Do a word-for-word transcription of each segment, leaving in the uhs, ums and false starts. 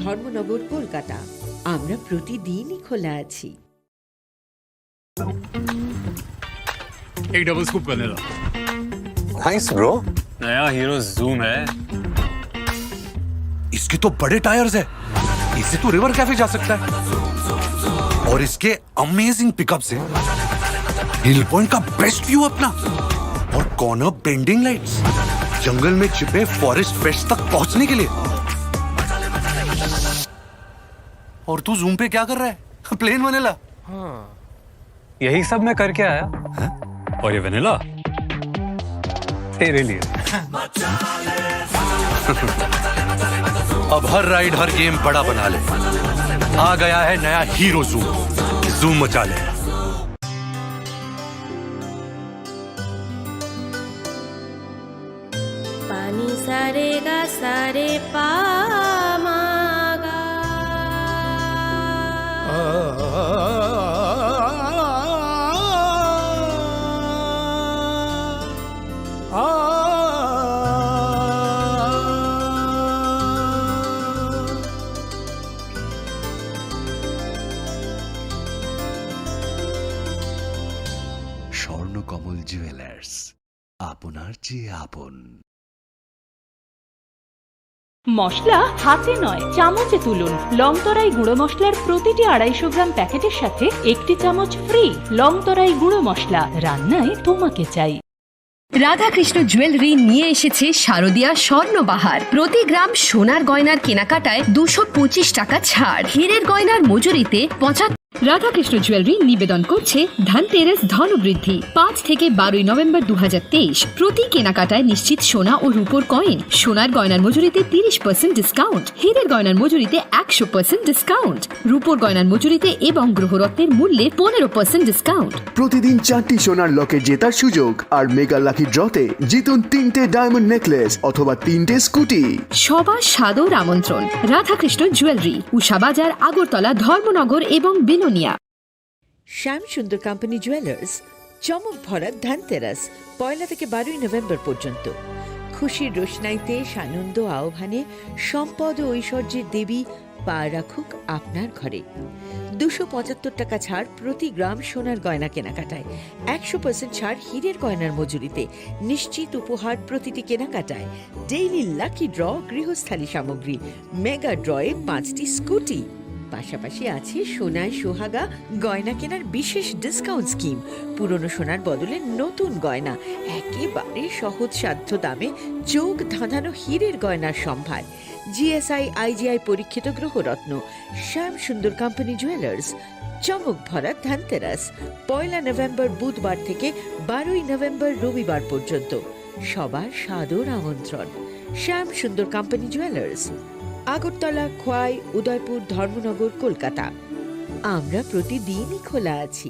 ধর্মনগর, কলকাতা। আমরা প্রতিদিনই খোলা আছি। एक double scoop vanilla. Thanks, bro। नया हीरो जूम है। इसके तो बड़े टायर्स है, इससे तो रिवर कैफे जा सकता है। और इसके अमेजिंग पिकअप से हिल पॉइंट का बेस्ट व्यू अपना, और कॉर्नर बेंडिंग लाइट्स, जंगल में छिपे फॉरेस्ट फ्रेश तक पहुंचने के लिए। और तू जूम पे क्या कर रहा है? Plain vanilla. हाँ। यही सब मैं करके आया। हैं? और ये वेनिला? तेरे लिए। अब हर राइड, हर गेम बड़ा बना ले। आ गया है नया हीरो जूम। जूम मचा ले। Pani sa re ga sa re pa ma ga. Swarnakamal jewellers, আপনার চেয়ে আপন। মশলা হাতে নয়, চামচে তুলুন। লংতরাই গুঁড়ো মশলার প্রতিটি আড়াইশো গ্রাম প্যাকেটের সাথে একটি চামচ ফ্রি। লংতরাই গুঁড়ো মশলা, রান্নায় তোমাকে চাই। রাধাকৃষ্ণ জুয়েলারি নিয়ে এসেছে শারদীয়া স্বর্ণবাহার। প্রতি গ্রাম সোনার গয়নার কেনাকাটায় দুশো পঁচিশ টাকা ছাড়, হীরের গয়নার মজুরিতে পঁচাত্তর। রাধাকৃষ্ণ জুয়েলারি নিবেদন করছে ধনতেরাস ধনবৃদ্ধি। পাঁচ থেকে বারোই নভেম্বর দু হাজার তেইশ। প্রতি কেনাকাটায় নিশ্চিত সোনা ও রূপোর কয়েন, সোনার গয়নার মজুরিতে তিরিশ পার্সেন্ট ডিসকাউন্ট, হীরের গয়নার মজুরিতে একশো পার্সেন্ট ডিসকাউন্ট, রূপোর গয়নার মজুরিতে এবং গ্রহরত্নের মূল্যে পনেরো পার্সেন্ট ডিসকাউন্ট। প্রতিদিন চারটি সোনার লকেট জেতার সুযোগ আর মেগা লাকি ড্রতে জিতুন তিনটে ডায়মন্ড নেকলেস অথবা তিনটে স্কুটি। সবার সাদর আমন্ত্রণ রাধাকৃষ্ণ জুয়েলারি, উষা বাজার, আগরতলা, ধর্মনগর এবং বিলোনিয়া। শ্যাম সুন্দর কোম্পানি জুয়েলার্স, চমক ভরা ধনতেরাস, পয়লা থেকে বারোই নভেম্বর পর্যন্ত। খুশির রোশনাইতে সানন্দ আহ্বানে সম্পদ ও ঐশ্বর্যের দেবী পা রাখুক আপনার ঘরে। দুশো পঁচাত্তর টাকা ছাড় প্রতি গ্রাম সোনার গয়না কেনাকাটায়, একশো পার্সেন্ট ছাড় হীরের গয়নার মজুরিতে, নিশ্চিত উপহার প্রতিটি কেনাকাটায়, ডেইলি লাকি ড্র, গৃহস্থালী সামগ্রী, মেগা ড্রয়ে পাঁচটি স্কুটি। পাশাপাশি আছে সোনায় সোহাগা গয়না কেনার বিশেষ ডিসকাউন্ট স্কিম, পুরনো সোনার বদলে নতুন গয়না, একেবারে সহজসাধ্য দামে চোখ ধাঁধানো হীরের গয়নার সম্ভার। জিএসআই আইজিআই পরীক্ষিত গ্রহরত্ন, শ্যাম সুন্দর কোম্পানি জুয়েলার্স, চমক ভরা ধনতেরাস, পয়লা নভেম্বর বুধবার থেকে বারোই নভেম্বর রবিবার পর্যন্ত। সবার সাদর আমন্ত্রণ। শ্যাম সুন্দর কোম্পানি জুয়েলার্স, আগরতলা, খোয়াই, উদয়পুর, ধর্মনগর, কলকাতা। আমরা প্রতিদিনই খোলা আছি।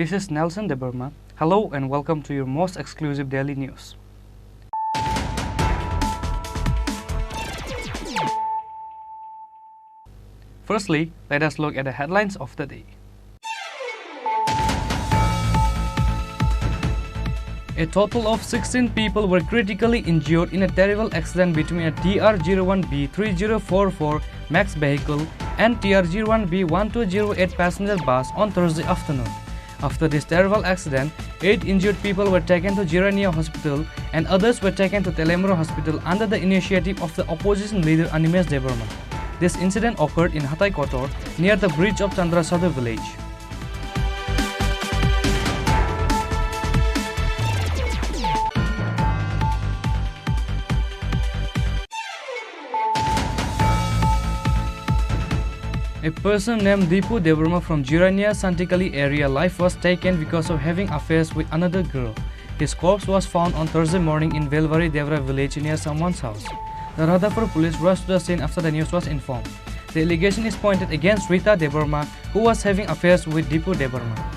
This is Nelson Debbarma. Hello and welcome to your most exclusive daily news. Firstly, let us look at the headlines of the day. A total of sixteen people were critically injured in a terrible accident between a T R zero one B three zero four four Max vehicle and T R zero one B one two zero eight passenger bus on Thursday afternoon. After this terrible accident, eight injured people were taken to Jirania Hospital and others were taken to Telemura Hospital under the initiative of the opposition leader Animesh Debbarma. This incident occurred in Hatai Kotor near the bridge of Chandrasadhu village. A person named Dipu Debbarma from Jirania Santikali area life was taken because of having affairs with another girl. His corpse was found on Thursday morning in Velvari Devra village near someone's house. The Radhapur police rushed to the scene after the news was informed. The allegation is pointed against Rita Debbarma, who was having affairs with Dipu Debbarma.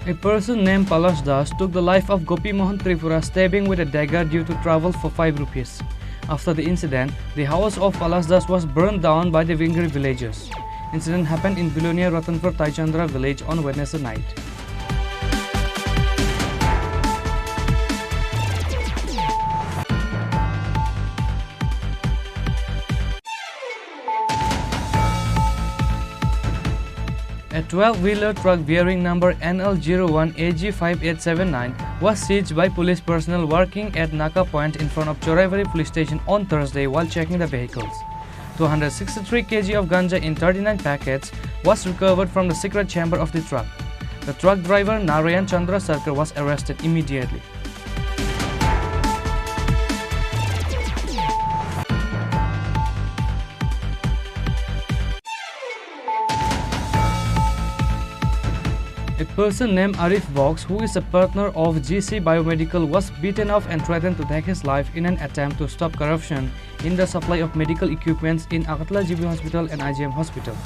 A person named Palash Das took the life of Gopi Mohan Tripura, stabbing with a dagger due to trouble for five rupees. After the incident, the house of Palash Das was burned down by the angry villagers. Incident happened in Bilonia Ratanpur Taichandra village on Wednesday night. A twelve-wheeler truck bearing number N L zero one A G five eight seven nine was seized by police personnel working at Naka Point in front of Choraibari Police Station on Thursday while checking the vehicles. Two hundred sixty-three K G of ganja in thirty-nine packets was recovered from the secret chamber of the truck. The truck driver, Narayan Chandra Sarkar, was arrested immediately. A person named Arif Box, who is a partner of G C Biomedical, was beaten up and threatened to take his life in an attempt to stop corruption in the supply of medical equipments in Agartala G B Hospital and I G M Hospital.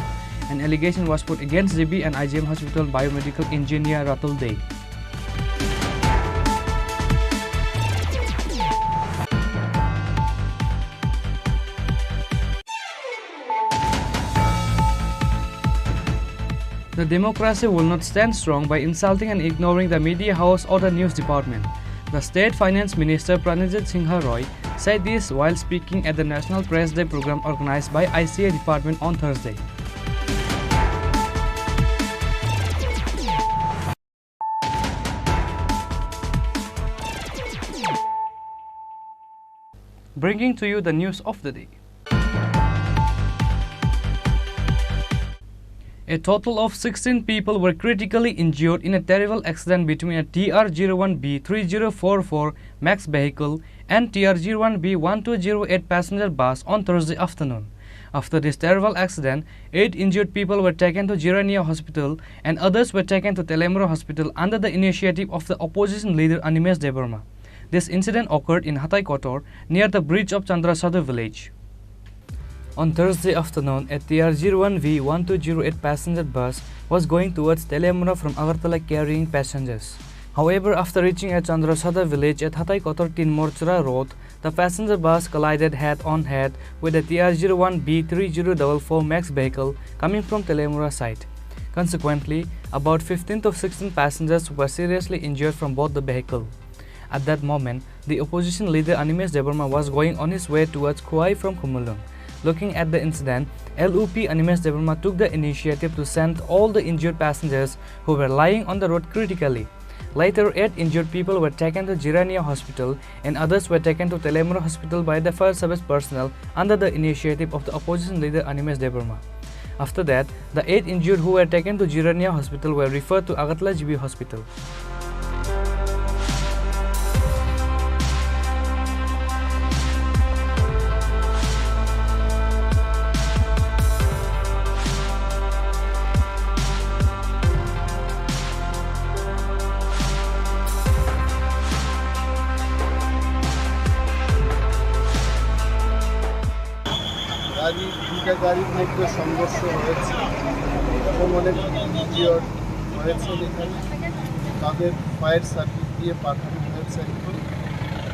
An allegation was put against G B and I G M Hospital biomedical engineer Ratul Dey. The democracy will not stand strong by insulting and ignoring the media house or the news department. The State Finance Minister Pranajit Singha Roy said this while speaking at the National Press Day program organized by I C A department on Thursday. Bringing to you the news of the day. A total of sixteen people were critically injured in a terrible accident between a T R zero one B three zero four four Max vehicle and T R zero one B one two zero eight passenger bus on Thursday afternoon. After this terrible accident, eight injured people were taken to Jirania Hospital and others were taken to Telemura Hospital under the initiative of the opposition leader Animesh Debbarma. This incident occurred in Hatai Kotor, near the bridge of Chandrasadhu village. On Thursday afternoon, a T R zero one V one two zero eight passenger bus was going towards Telemura from Agartala carrying passengers. However, after reaching at Chandrasadha village at Hatai Kotor Tin Morchra Road, the passenger bus collided head-on head with a T R zero one B three zero double four Max vehicle coming from Telemura side. Consequently, about fifteen to sixteen passengers were seriously injured from both the vehicle. At that moment, the opposition leader Animesh Debbarma was going on his way towards Khowai from Khumulwng. Looking at the incident, L O P Animesh Debbarma took the initiative to send all the injured passengers who were lying on the road critically. Later, eight injured people were taken to Jirania Hospital and others were taken to Telemura Hospital by the fire service personnel under the initiative of the opposition leader Animesh Debbarma. After that, the eight injured who were taken to Jirania Hospital were referred to Agartala G B Hospital. গাড়ি, দুইটা গাড়ির মধ্যে সংঘর্ষ হয়েছে এবং অনেক ইনজিওর্ড হয়েছে এখানে। তাদের ফায়ার সার্ভিস দিয়ে পাঠানো হয়েছে এখন।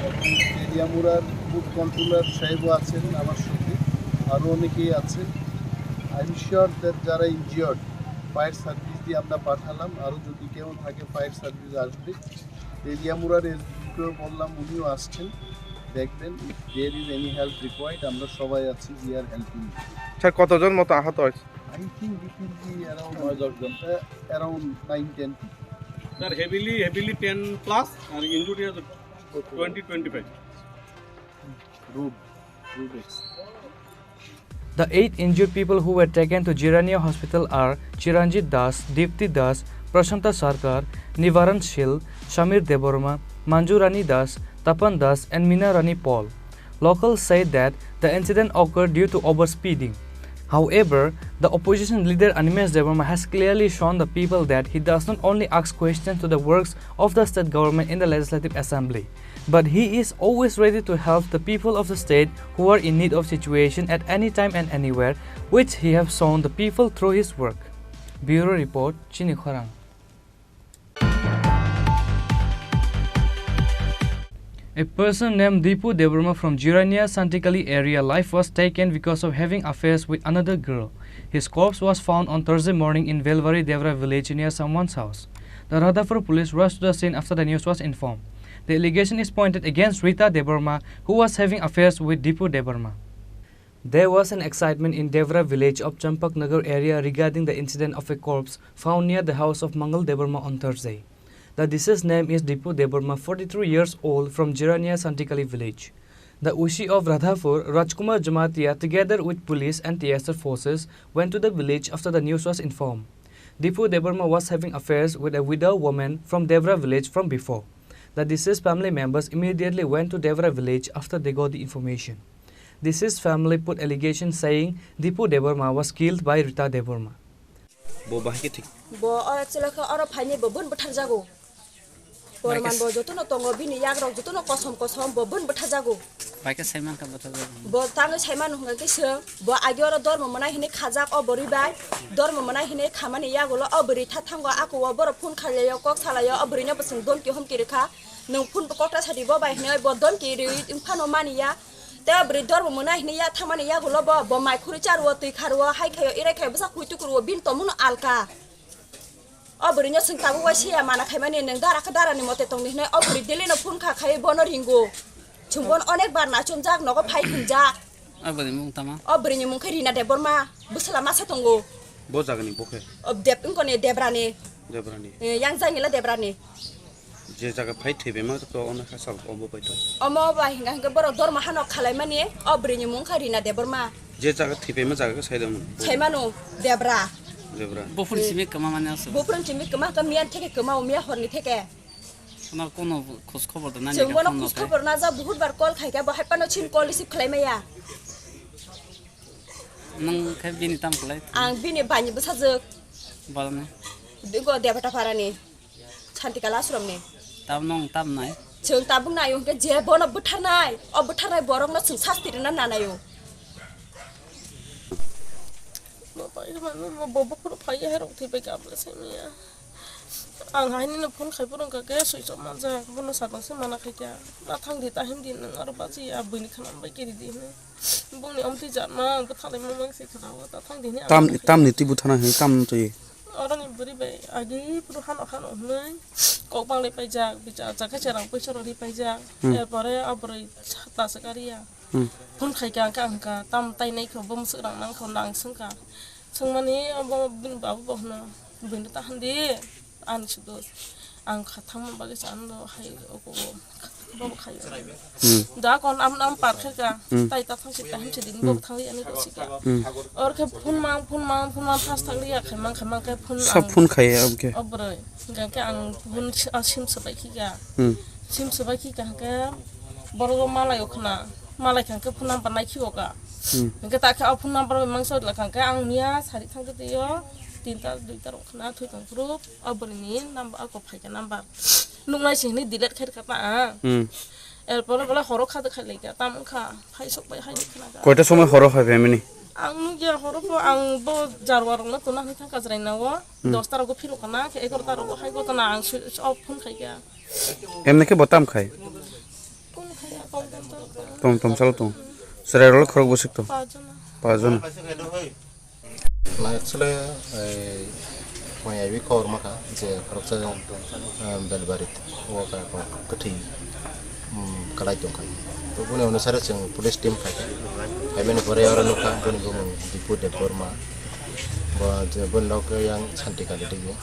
এবং তেলিয়ামুড়ার ফুড কন্ট্রোলার সাহেবও আছেন আমার সঙ্গে, আরও অনেকেই আছেন। আই এম শিওর দ্যাট যারা ইনজিওর্ড, ফায়ার সার্ভিস দিয়ে আমরা পাঠালাম, আরও যদি কেউ থাকে ফায়ার সার্ভিস আসবে। তেলিয়ামুড়ার এসডিপিকেও বললাম, উনিও আসছেন, দেখবেন। If there is any help required, আমরা সবাই আছি, we are helping. স্যার, কতজন মতো আহত হয়েছে? I think it will be around, নয় দশ জন। Uh, around nine ten people. Sir, heavily, heavily ten plus, and injured is twenty, twenty-five. Rude, rude. The eight injured people who were taken to Jirania Hospital are Chiranjit Das, Dipti Das, Prashanta Sarkar, Nivaran Shil, Shamir Debbarma, Manju Rani Das, Tapan Das, and Meena Rani Paul. Locals said that the incident occurred due to overspeeding. However, the opposition leader Animesh Debbarma has clearly shown the people that he does not only ask questions to the works of the state government in the Legislative Assembly, but he is always ready to help the people of the state who are in need of situation at any time and anywhere, which he have shown the people through his work. Bureau Report, Chini Khorang. A person named Dipu Debbarma from Jirania Santikali area life was taken because of having affairs with another girl. His corpse was found on Thursday morning in Velbari Devra village near someone's house. The Radhapur police rushed to the scene after the news was informed. The allegation is pointed against Rita Debbarma, who was having affairs with Dipu Debbarma. There was an excitement in Devra village of Champak Nagar area regarding the incident of a corpse found near the house of Mangal Debbarma on Thursday. The deceased name is Dipu Debbarma, forty-three years old, from Jirania Santikali village. The O C of Radhapur, Rajkumar Jamatia, together with police and T S F forces, went to the village after the news was informed. Dipu Debbarma was having affairs with a widow woman from Devra village from before. The deceased family members immediately went to Devra village after they got the information. Deceased family put allegation saying Dipu Debbarma was killed by Rita Debbarma. Bo bahai khe thik. Bo oro chwla khe oro phainai bo bun bwthar jago. Porman bo jotono tongo, bini yagrok jotono kosom kosom, bo bun bwthar jago. Bai khe sai mankha bwthar jago. Bo tangwi sai manu hwnkha khe se, bo agi oro dormo mwnai hinwi khajak o bwrwi bai. Dormo mwnai hinwi khamani yagulo o bwrwi tha thango, ako o borok phone khailai o, kok salai o, o bwrwino bwswng domki homki rwkha. Nwng phone bo kokta sadi bo bai hinwi bo domki rwi phano mani ya. Tei o bwrwi dormo mwnai hinwi ya thangmani yagulo bo, bo mai khurui charuo, twi kharuo, hai khaio, irai khaio, bwsa khui tukuruo, bini tongmungno alka. O bwrwino chwng tabuk uaisa ya mana khaimani, nwng dara khe darani mote tongdi hinwi o bwrwi daily no phone kha khai bono ringo. Chwng bono onek bar nachomjak, nogo phai hinjak. O bwrwini mung tama? O bwrwini mung khe Rina Debbarma, bwsla masa tongo. Bo jagani bo khe? O Deb-, wngkoni Debrani. Debrani. Eh, yang jangila Debrani. Je jaga phai thwibaima to ono kha sal obo bai to. Omo bai hinga hinga borok dormo hano khalaimani o bwrwini mung kha Rina Debbarma. Je jaga thwibaima jaga khe saidongmani. Saimano Debra. Debra. Buphuru simi kwma mani aswk. Buphuru simi kwma khe miyan theke kwma o miya horni theke. Onar kono khoj khobor da nani. Chwng bono khoj khobor na ja buhut bar call khai khe bo hai pano chin call receive khlai maya. Nang khe bini tam khlai? Ang bini bani bwsajwk. Balani. Digo Debata Parani. Santikala ashramni. Tam nong tam nai? Chwng tabuk naio hwnkhe je bono bwtharnai, o bwtharnai borokno chwng sasti rwna nanaio. Bo pai mano, bo, bo buphuru phaiya, herok thwi bai kabla simiya. Ang hainino phone khai phuru wngkha khe switch off manjak, bono sakang se mana khaikha. Ta thang di, ta him di, nwng aro bachi ya, buini khana bai kiri di hwnwi. Bongni omtwi jatma, ang bwtharlai mama se khana o, ta thang di hwnwi ang Tam, bwtharlai. Tamni twi bwtharna hwnwi tam twi. Oroni bwrwi bai agi phuru hano hano hwnwi kok banglai paijak, bicha, chakhe cherang poisa rok ri paijak. Hmm. Erpore o bwrwi ta se kariya. Hmm. Phone khaikha hwnkha, hwnkha, tam tai naikho, bo mwswk rang nangkho, nang swngkha. Swngmani abo bini babu bo hwno, buino ta handi, ani se dos. Ang kha thangma bagwi sa ano hai ogo bo, bo khai. Hmm. Da kon am, am par khe ka, Hmm. tai ta thang si ta him si din bo Hmm. thang ani ko si ka. Hmm. Or khe phone mang, phone mang, phone mang, thas thang ya khai mang, khai mang khe phone Sa ang phone khai abke. O bwrwi. Hingke ang phone si-, ah, sim swbai khika. Hmm. Sim swbai khika hingke borok malai o khna. Malai kha hingke phone number nai khio ka. Hmm. Hingke ta khe o phone number bai mangsa wngkha hingke ang miya sari thang khe twi o tinta duita rok khna thwi tong phuru o bwrwi ni number ako phai kha number. Nuk nai se hwnwi delete khai rwkha ta ang. Hmm. Er pore bole horo kha de khai lai kha tam wngkha phai sok bai hai khna kha. Koita somoi horo phai phaimani? Ang nukya horo pho ang bo jarwa rokno tuna hwnwi thang kajrai na o. Hmm. Dosta rogo phirok kana khe egarota rogo hai gotana ang switch off phone khai kha. Emne khe bo tam khai? Kono khai ya, kok dam to. Tom tom salo tong. Chwrai rok khorok bwswk tong. Pajana. Pajana. Na actually, eh, mai abi khobor makha je khoroksa, eh, Belbari o ka ko kwthwi, um, kalai tongkha. To boni onusare chwng police team phaikha. Phaimani pore oro nukha boni bumung Dipu Debbarma. Bo je boni nok yang Santi Kali twi.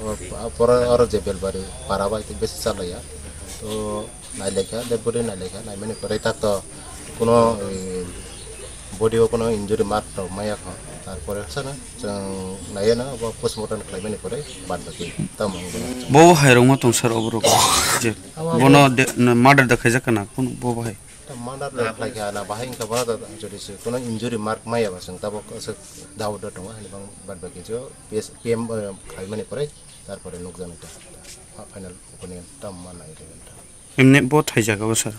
O, pore oro je Belbari para bai besi chalaiya. To nailaikha, dead body nailaikha, naimani pore tak to kuno, eh, body o kuno injury mark rok maya kho. Tarpore sana chwng naiya na bo postmortem khlaimani pore bad baki tamo wngwi mano. Bo hai rwngma tong sir oborok je Abo bono de-, murder da khaijak kana kun bo bahai. Ta murder da khlai kha na bahai wngkha bono da jodi se kono injury mark maya ba chwng tabok aswk doubt da tongo hani bang bad baki jo P S, P M, eh, khlaimani pore tarpore nukjaknai ta final opinion tamo ma nai rwgwkha. Emne bo thai jaga o sir.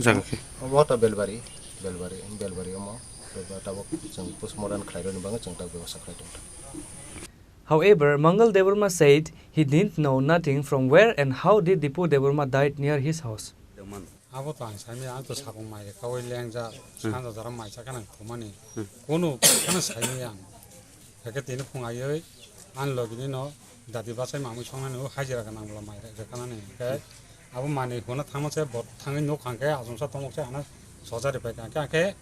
Jaga khe. Omo ta Belbari, Belbari, Belbari omo. Tabok chwng postmortem khlairokni bagwi chwng tak bebostha khlai tongkha. However, Mangal Debbarma said he didn't know nothing from where and how did Dipu Debbarma died near his house. Abo to ang saimaya, ang to sakung mai rwkha, oi lengjak, hmm, sanja jora mai chakhe nang thumani. Hmm. Kono kheno saimaya ang. Hake tini phung aioi, ang logini no dadi bachai mamui songnani o hajira gwnang bwla mai rwkhanani. Hake abo manwi huna thangma se bo thangwi nuk hangkhe achomsa tongmok se ano soja ripai kha. Hake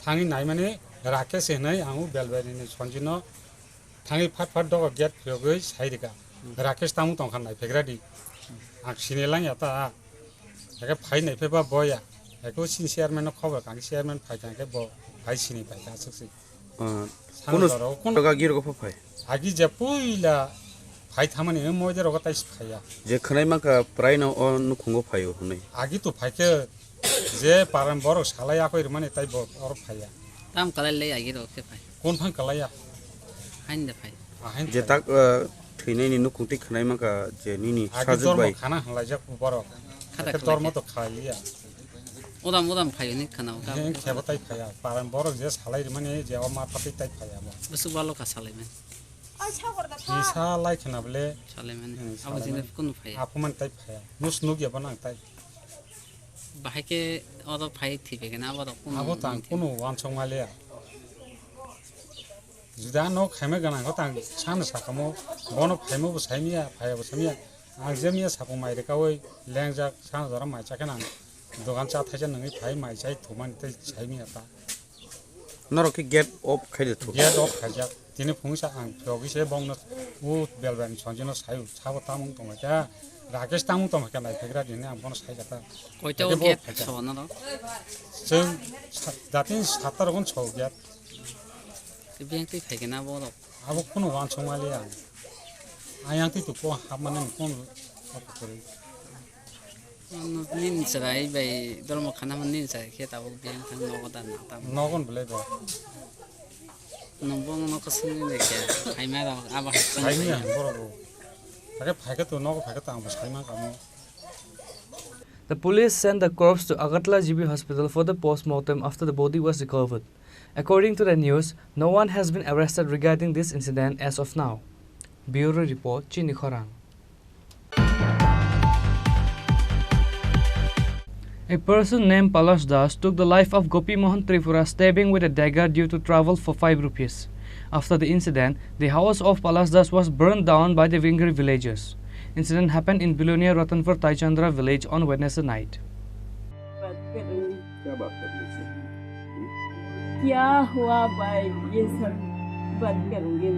thangwi naimani Rakesh hinwi ang o Belbari ni Sanjit no thangwi phat phat dogo gate phiyogwi sai rwkha. Rakesh tamo tongkha naiphegra di. Ang sini lang ya ta. Hake phai naiphe ba boya. Hake o sini chairman no khobor kha, chairman phai kha hake bo phai sini pai kha aswk se. Ah, sano kono jora o kono toga girgo pha phai. Agi je puila phai thamani moide rogo tai phaiya. Je khwnai mankha prai no o nukhungo phaio hwnwi. Agi to phaikhe je paran borok salai akoi rwmani tai bo oro phaiya. Tam kalai le agi rok khe phai. Kon phang kalaiya? Hain de phai. Ahain je phai. Tak, ah, thwinaini nukhung twi khwnai mankha je nini agi sajwk dormo bai. Khana hwnlaijak borok. Khata khe dormo khlai khe. To khlaiya. Udam udam phaio ni khana o. He, khebo tai phaiya. Paran borok je salai rwmani je o ma phatwi tai phaiya bo. Bwswk balo kha salai man. Kisa lai khna bole. Salai man. Hmm, abo salai jine man. Kunu phaiya. Aphumani tai phaiya. Nus nukya bo nang tai. Bahai khe oro phai thwi bai khe na abo rok kunu. Abo tang kunu wansuk maliya. Juda no khaima gana ko tang sana sakamo bono phaima bo saimiya, phaiya bo saimiya. Ang je miya sakung mai rwkha oi lengjak sana jora mai chakhe nang. Dogan cha thaisa nangwi phai mai chai thumani tei saimiya ta. Norok khe gate off khai de thuk. Gate off khaijak. Tini phungsa ang phiyogwi se bongno u Belbari Sanjit no sayu, sabo tamung tongkha, Rakesh tamung tongkha naiphegra dini ang bono saijak ta. Koita o gate so norok? Chwng sa-, datin satta rokon so gate. Biyang twi phaikhe na borok? Abo kunu wansuk maliya. Ayang twi to ko hapmani kunu. Nini chwrai bai dormo khana man nini chwrai khe tabuk biyang thang nogo da na tabuk. Nogon belai bo. Nwng bo nogo swngwi bai khe phaima rok abo hai chwng. Phaima phaima. Borok bo. Hakhe phaikhe to nogo phaikhe to ang bo saima kamo. The police sent the corpse to Agartala G B Hospital for the post-mortem after the body was recovered. According to the news, no one has been arrested regarding this incident as of now. Bureau Report, Chini Khorang. A person named Palash Das took the life of Gopi Mohan Tripura, stabbing with a dagger due to trouble for five rupees. After the incident, the house of Palash Das was burned down by the angry villagers. Incident happened in Belonia Ratanpur Taichandra village on Wednesday night. क्या बात कर रहे हैं? क्या हुआ भाई? ये सब बात करेंगे।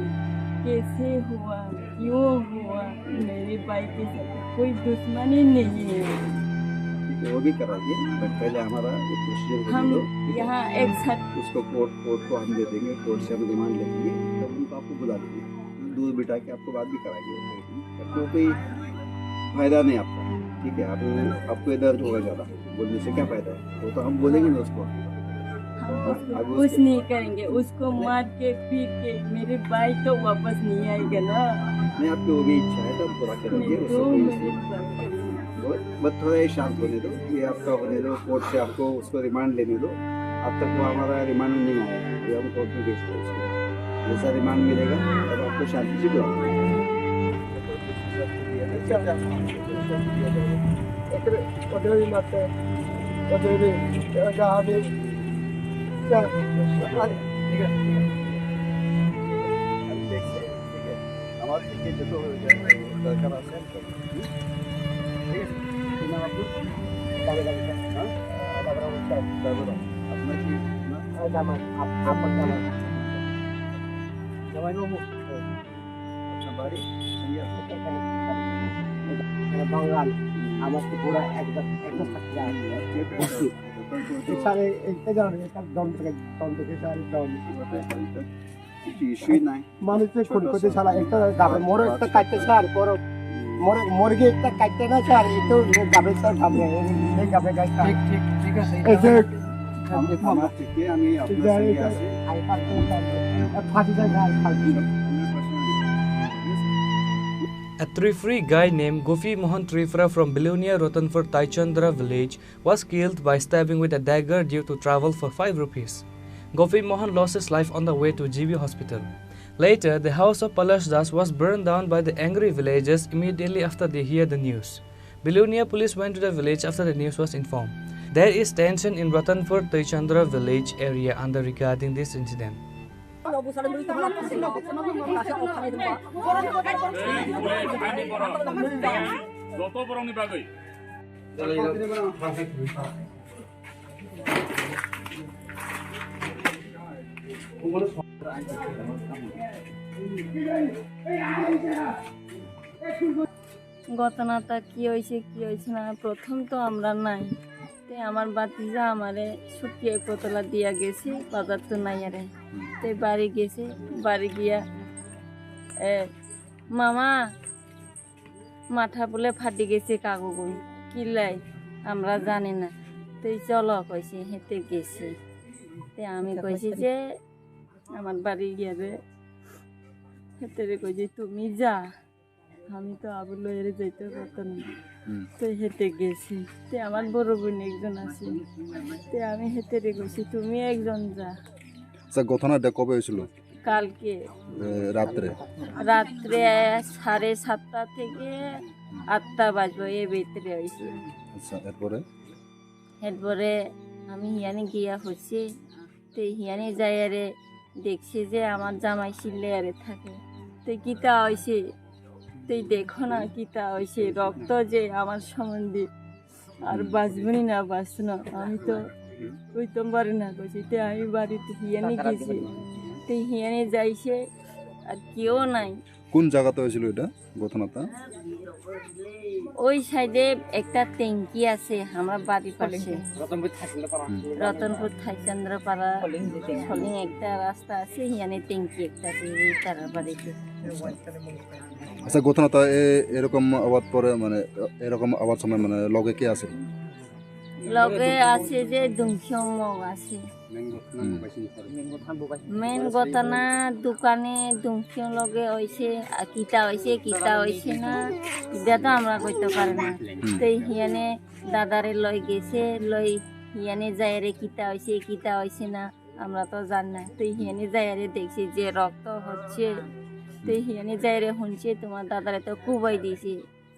कैसे हुआ? क्यों हुआ? मेरे भाई के साथ कोई दुश्मनी नहीं है। ठीक है, वो भी कराइए, but पहले हमारा एक प्रोसीजर होने हम दो, ठीक है? यहाँ एक साथ उसको कोर्ट, कोर्ट को हम दे देंगे, कोर्ट से हम रिमांड ले लेंगे, तब उनको आपको बुला लेंगे। दूर बिठा के आपको बात भी कराएंगे। तो कोई फायदा नहीं आपका, ठीक है? आप, आपको ये दर्द होगा ज़्यादा, बोलने से क्या फायदा है? वो तो हम बोलेंगे ना उसको। हम हाँ, उसको अब कुछ उसको नहीं करेंगे, उसको नहीं। मार के पीट के मेरे भाई तो वापस नहीं आएगा ना। नहीं, आपकी वो भी इच्छा है तो हम पूरा करेंगे, नहीं, उससे तो कोई मेरे इशू नहीं। बात करेंगे। वो, बस थोड़ा ये शांत होने दो, ये आपका होने दो, कोर्ट से आपको उसको रिमांड लेने दो। अब तक वो हमारा रिमांड में नहीं आया है, अभी हम कोर्ट में भेज रहे हैं उसको। जैसा रिमांड मिलेगा, तब आपको शांति से बुलाऊंगा। हम देखते हैं, ठीक है, हमारे लिए जो तो दरकार है, हम करेंगे। ठीक है? ये नाम आपको? बाबा का बेटा, हाँ? बाबा का बेटा। बाबा का। अपना की, ना? और दामाद, आप, आप पक्का ना। जवाई बाबू। अपना बाड़ी, सही है। মানে বাঙাল, আমার তো পুরা একদম, একদম থাকতে হয়। ये तो এই সালে একটা জানো, একটা দম থেকে, দম থেকে সারে দম। কিছু ইস্যুই নাই। মানুষ তো খুন করতে শালা একটা গাবে, মোর একটা কাটতে সার, পর মোর, মোর গিয়ে একটা কাটতে না সার, একটু গাবে সার গাবে, এই গাবে গাই সার। ঠিক, ঠিক, ঠিক আছে। এই যে আমি, আমার থেকে আমি আপনার সঙ্গে আছি। ফাঁসি যায় না, ফাঁসি। A Tripuri guy named Gopi Mohan Tripura from Belonia Ratanpur Taichandra village was killed by stabbing with a dagger due to trouble for five rupees. Gopi Mohan lost his life on the way to G B hospital. Later, the house of Palash Das was burned down by the angry villagers immediately after they hear the news. Belonia police went to the village after the news was informed. There is tension in Ratanpur Toichandra village area under regarding this incident. ঘটনাটা কি হয়েছে কি হয়েছে না, প্রথম তো আমরা নাই। তে আমার ভাতিজা আমারে শুকিয়ে কতলা দিয়া গেছে, বাজার তো নাই আরে। তে বাড়ি গেছে, বাড়ি গিয়া, এ, মামা, মাথা বলে ফাটি গেছে কাকুগুই, কিলাই আমরা জানি না। তুই চলো কইছে, হেঁটে গেছে। তে আমি কইছি যে আমার বাড়ি গিয়ে রে, হেঁটে রে কইছি, "তুমি যা, আমি তো আবু লইরে যাইতে পারতাম না।" হুম। তো হেঁটে গেছি। তে আমার বড় বোন একজন আছে, তে আমি হেঁটে রে কইছি, "তুমি একজন যা।" আচ্ছা, ঘটনাটা কবে হয়েছিল? কালকে। এ, রাত্রে? রাত্রে সাড়ে সাতটা থেকে আটটা বাজবো, এর ভিতরে হয়েছে। আচ্ছা, এরপরে? এরপরে আমি হিয়ানে গিয়া হচ্ছে, তো হিয়ানে যাই আরে দেখছি যে আমার জামাই চিল্লে আরে থাকে। তো কিতা হয়েছে? তুই দেখো না কিতা হয়েছে, রক্ত যে আমার সম্বন্ধে আর বাঁচবনি না বাঁচবো না, আমি তো ওই তো বাড়ি না করছি। তে আমি বাড়িতে হিয়ানে গেছি, তে হিয়ানে যাইছে আর কেউ নাই। কোন জায়গাতে হয়েছিল এটা ঘটনাটা? ওই সাইডে একটা ট্যাঙ্কি আছে আমার বাড়ির পাশে, রতনপুর থাইচন্দ্রপাড়া, সলিং একটা রাস্তা আছে, হিয়ানে ট্যাঙ্কি একটা আছে, এই তারার বাড়িতে। আচ্ছা, ঘটনাটা এ-, এরকম আবার পরে, মানে, এরকম আবার সময়, মানে, লগে কে আছে? লগে আছে যে দুংখিয়ং মগ আছে। হুম। মেন ঘটনা দোকানে দুংখিয়ং লগে হইছে, আর কিতা হইছে, কিতা হইছে না, এটা তো আমরা কইতে পারি না। হুম। তো হিয়ানে দাদারে লই গেছে, লই হিয়ানে যাইরে কিতা হইছে, কিতা হইছে না, আমরা তো জানি না। তো হিয়ানে যাইরে দেখছি যে রক্ত হচ্ছে, তো হিয়ানে যাইরে শুনছে তোমার দাদারে তো কুবাই দিছে।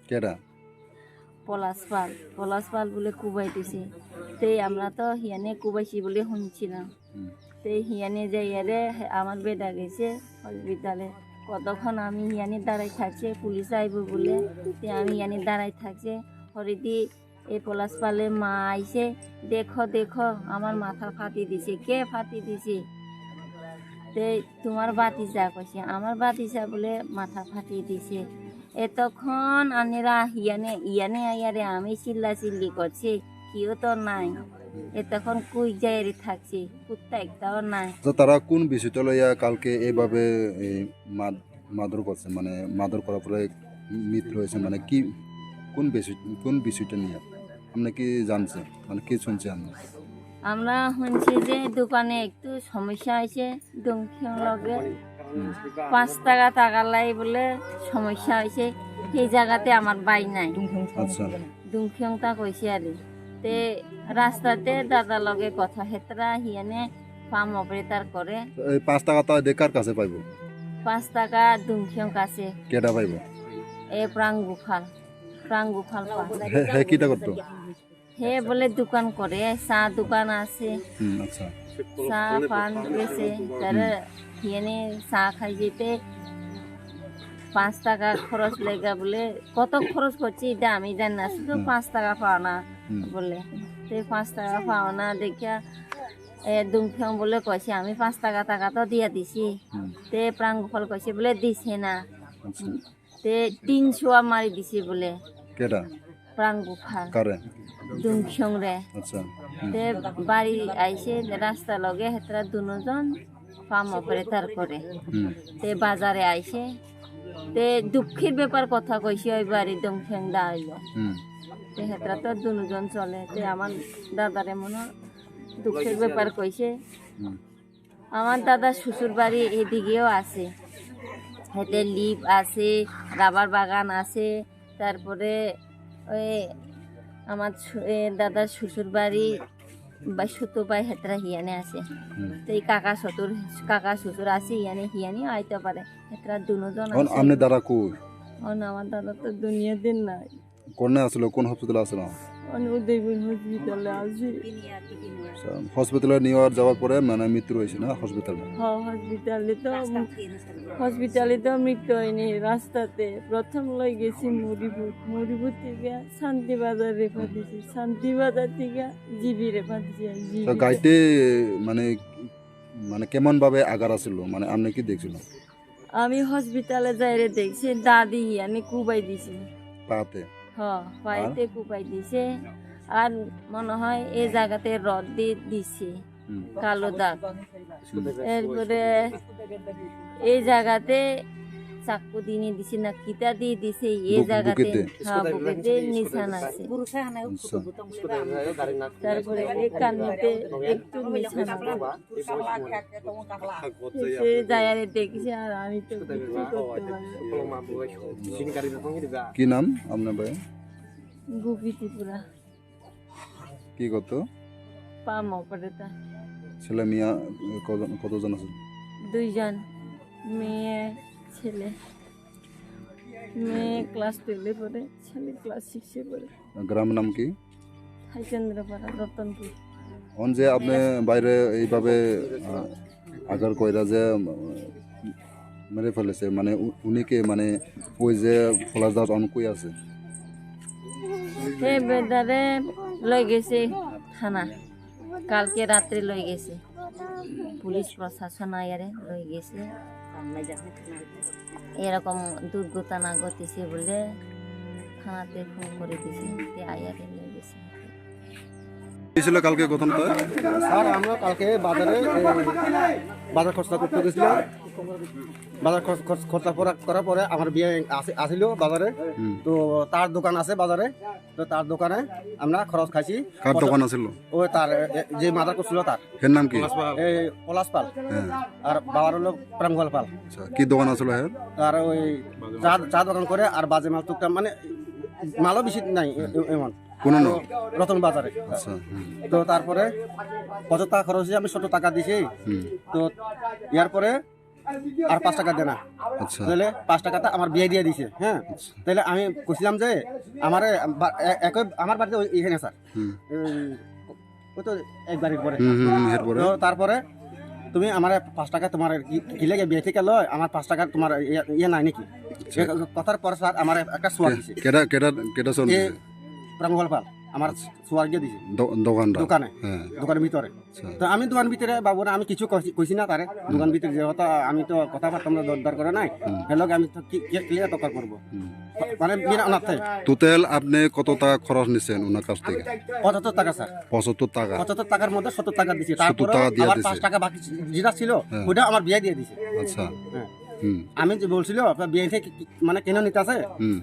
কেডা? পলাশ পাল, পলাশ পাল বলে কুবাই দিছে। তে আমরা তো হিয়ানে কুবাইছি বলে শুনছিলাম। হুম। তে হিয়ানে যাইরে আমার বেটা গেছে হসপিটালে। কতক্ষণ আমি হিয়ানে দাঁড়াই থাকছে, পুলিশ আইব বলে। তে আমি হিয়ানে দাঁড়াই থাকছে, হরিদি এই পলাশ পালে মা আইছে, "দেখো, দেখো, আমার মাথা ফাটি দিছে।" "কে ফাটি দিছে?" "তে তোমার ভাতিজা," কইছে। "আমার ভাতিজা বলে মাথা ফাটি দিছে।" এতক্ষণ আনেরা হিয়ানে, ইয়ানে আইয়ারে আমি চিল্লা চিল্লি করছি, কেউ তো নাই। এতক্ষণ কই যাইরে থাকছি, কুত্তা একটাও নাই। তো তারা কোন বিষয়টা লইয়া কালকে এভাবে এই মার-, মারধর করছে, মানে মারধর করার পরে মৃত্যু হয়েছে, মানে কি, কোন বিষয়, কোন বিষয়টা নিয়ে আপনি কি জানছেন, মানে কি শুনছেন আপনি? আমরা শুনছি যে দোকানে একটু সমস্যা হয়েছে, দুংখিয়ং লগে হুম। পাঁচ টাকা টাকা লাই বলে সমস্যা হয়েছে, সেই জায়গাতে আমার ভাই নাই। আচ্ছা। দুংখিয়ংটা কইছে আর কি। তে রাস্তাতে দাদা লগে কথা হেতরা হিয়ানে ফার্ম অপারেটর করে। এই পাঁচ টাকা তো কার কাছে পাইবো? পাঁচ টাকা দুংখিয়ং কাছে। কেটা পাইবো? এ প্রাং গুফাল, প্রাং গুফাল পা। হে, হে কিটা করতো? হে বলে দোকান করে, চা দোকান আছে। হুম, আচ্ছা। চা পান বেচে, তারা হিয়ানে চা খাই যেতে পাঁচ টাকা খরচ লেগা বলে, কত খরচ করছি এটা আমি জানি না, শুধু হুম। পাঁচ টাকা পাওনা হুম। বলে। তে পাঁচ টাকা পাওনা দেখিয়া, এ, দুংফিয়ং বলে কইছে, "আমি পাঁচ টাকা টাকা তো দিয়া দিছি।" হুম। তে প্রাং গোপাল কইছে বলে, "দিছে না।" আচ্ছা। তে তিনশো মারি দিছে বলে। কেটা? প্রাং গোপাল। কারে? দুংফিয়ং রে। আচ্ছা। Te bari aise, rasta loge hetra dunojon pam operator kore. Hmm. Te bazare aise, te dukkir bepar kotha koise, oi bari dongtheng da ailo. Hmm. Te hetra to dunojon chole, te amar dadare mono dukkir bepar koise. Hmm. আমার দাদা শ্বশুর বাড়ি এদিকেও আছে, এতে লিপ আছে, রাবার বাগান আছে, তারপরে ওই আমার শু-, এ, দাদার শ্বশুর বাড়ি বা ছোট ভাই হেতরা হিয়ানে আছে। হুম। তো এই কাকা শ্বশুর, কাকা শ্বশুর আছে হিয়ানে, হিয়ানে আইতে পারে। হেতরা দুজন On আছে। Amne dada koi? On আমার দাদা তো দুনিয়াতে নাই। কোনে আসলো, কোন হসপিটালে আসলো? মানে উদয়পুর হসপিটালে আছি। আচ্ছা, হসপিটালে নিয়ে যাওয়ার পরে মানে মৃত্যু হয়েছে না হসপিটালে? হ্যাঁ, হসপিটালে তো, হসপিটালে তো মৃত্যু হয়নি, রাস্তাতে প্রথম লই গেছি মরিপুর, মরিপুর থেকে শান্তিবাজার রেফার দিছি, শান্তিবাজার থেকে জিবি রেফার দিছি, জিবি। তো গাড়িতে মানে, মানে কেমন ভাবে আঘাত আসলো, মানে আপনি কি দেখছিল? আমি হসপিটালে যাইরে দেখছি, দাদি ইয়ানি কুবাই দিছে। পাতে? হ, পায়েতে আর? কুবাই দিছে। আর মনে হয় এই জায়গাতে রড দিয়ে দিছে, হুম। কালো দাগ। হুম। এরপরে এই জায়গাতে চাকু দিয়ে দিছে না কিতা দিয়ে দিছে, এই বুক-, জায়গাতে, বুকেতে? হ্যাঁ, বুকেতে নিশান আছে। আচ্ছা। তারপরে এই কান্নাতে একটু নিশান আছে। সে যায় আর দেখছে, আর আমি তো কিচ্ছু করতে পারি না। কি নাম আপনার ভাই? গুপি ত্রিপুরা। কি করতো? পাম অপারেটর। ছেলে মেয়ে কজন, কতজন আছে? দুইজন, মেয়ে, ছেলে। মেয়ে ক্লাস টুয়েলভে পড়ে, ছেলে ক্লাস সিক্সে পড়ে। গ্রাম নাম কি? হাইচন্দ্রপাড়া, রতনপুর। অন যে আপনি বাইরে এইভাবে, আহ, আঘাত কইরা যে, উম, মেরে ফেলেছে, মানে উ-, উনি কে মানে ওই যে পলাশ দাস অন কই আছে? হে বেদারে লই গেছে থানা। কালকে রাত্রে লই গেছে, পুলিশ প্রশাসন আয়ারে লই গেছে। এরকম দুর্ঘটনা ঘটেছে বলে থানাতে ফোন করে দিছে, তে আয়ারে লই গেছে। কি ছিল কালকে ঘটনাটা? স্যার, আমরা কালকে বাজারে, এই, বাজার খরচা করতে গেছিলাম। বাজার খরচ-, খরচ-, খরচা করা-, করার পরে আমার বিয়ে আসে-, আসিল বাজারে। হুম। তো তার দোকান আছে বাজারে, তো তার দোকানে আমরা খরচ খাইছি। কার দোকান আছিল? ও তার, এ, যে মাদার করছিল তার। এর নাম কি? এই পলাশ পাল। হ্যাঁ। আর বাবার হলো প্রেমগোপাল পাল। আচ্ছা, কি দোকান আছিল হ্যাঁ? তার ওই চা, চা দোকান করে আর বাজে মাল টুকটাক, মানে মালও বেশি নাই এ-, এ-, এমন। কোন ন? রতন বাজারে। আচ্ছা, হুম। তো তারপরে কত টাকা খরচ হয়েছে, আমি সত্তর টাকা দিছি। হুম। তো ইয়ার পরে আর পাঁচ টাকা দেনা। আচ্ছা। তাহলে পাঁচ টাকাটা আমার বিয়ে দিয়ে দিছে, হ্যাঁ। আচ্ছা। তাহলে আমি কইছিলাম যে আমারে বা-, এ-, একই আমার বাড়িতে ওই, এখানে স্যার। হুম। এই, ওই তো এক বাড়ির পরে। হুম, হুম, হুম, এরপরে? তো তারপরে তুমি আমারে পাঁচ টাকা তোমার কি, কি লাগে বিয়ে থেকে লয়, আমার পাঁচ টাকা তোমার ইয়ে, ইয়ে নাই নাকি? আচ্ছা। এ কথার পর স্যার আমার একটা সোয়ার কে-, দিছে। কেডা, কেডা, কেডা সোয়ার এ দিছে? প্রাঙ্গল পাল, আমার আচ্ছা। সোয়ার গিয়ে দিছে। দো-, দোকানটা? দোকানে। হ্যাঁ। দোকানের ভিতরে। আচ্ছা। তো আমি দোকান ভিতরে বাবুরা আমি কিছু কইছি, কইছি না তারে। হুম। দোকান ভিতরে যে হতো আমি তো কথাবার্তা আমরা দরদার করে নাই। হুম। হেলোকে আমি তো কি, কি, ক্লিয়ার তর্ক করবো। হুম। মানে বিনা অনার্থে। টোটাল আপনি কত টাকা খরচ নিছেন ওনার কাছ থেকে? পঁচাত্তর টাকা, স্যার। পঁচাত্তর টাকা? পঁচাত্তর টাকার মধ্যে সত্তর টাকা দিছি। সত্তর টাকা তারপরে দিয়ে আবার দিছে। পাঁচ টাকা বাকি যেটা ছিল, হ্যাঁ। ওটা আমার বিয়ে দিয়ে দিছে। আচ্ছা। হ্যাঁ। হুম। আমি যে বলছিল, "আপনার বিয়ে থেকে কি, কি, মানে কেন নিতে আছে?" হুম।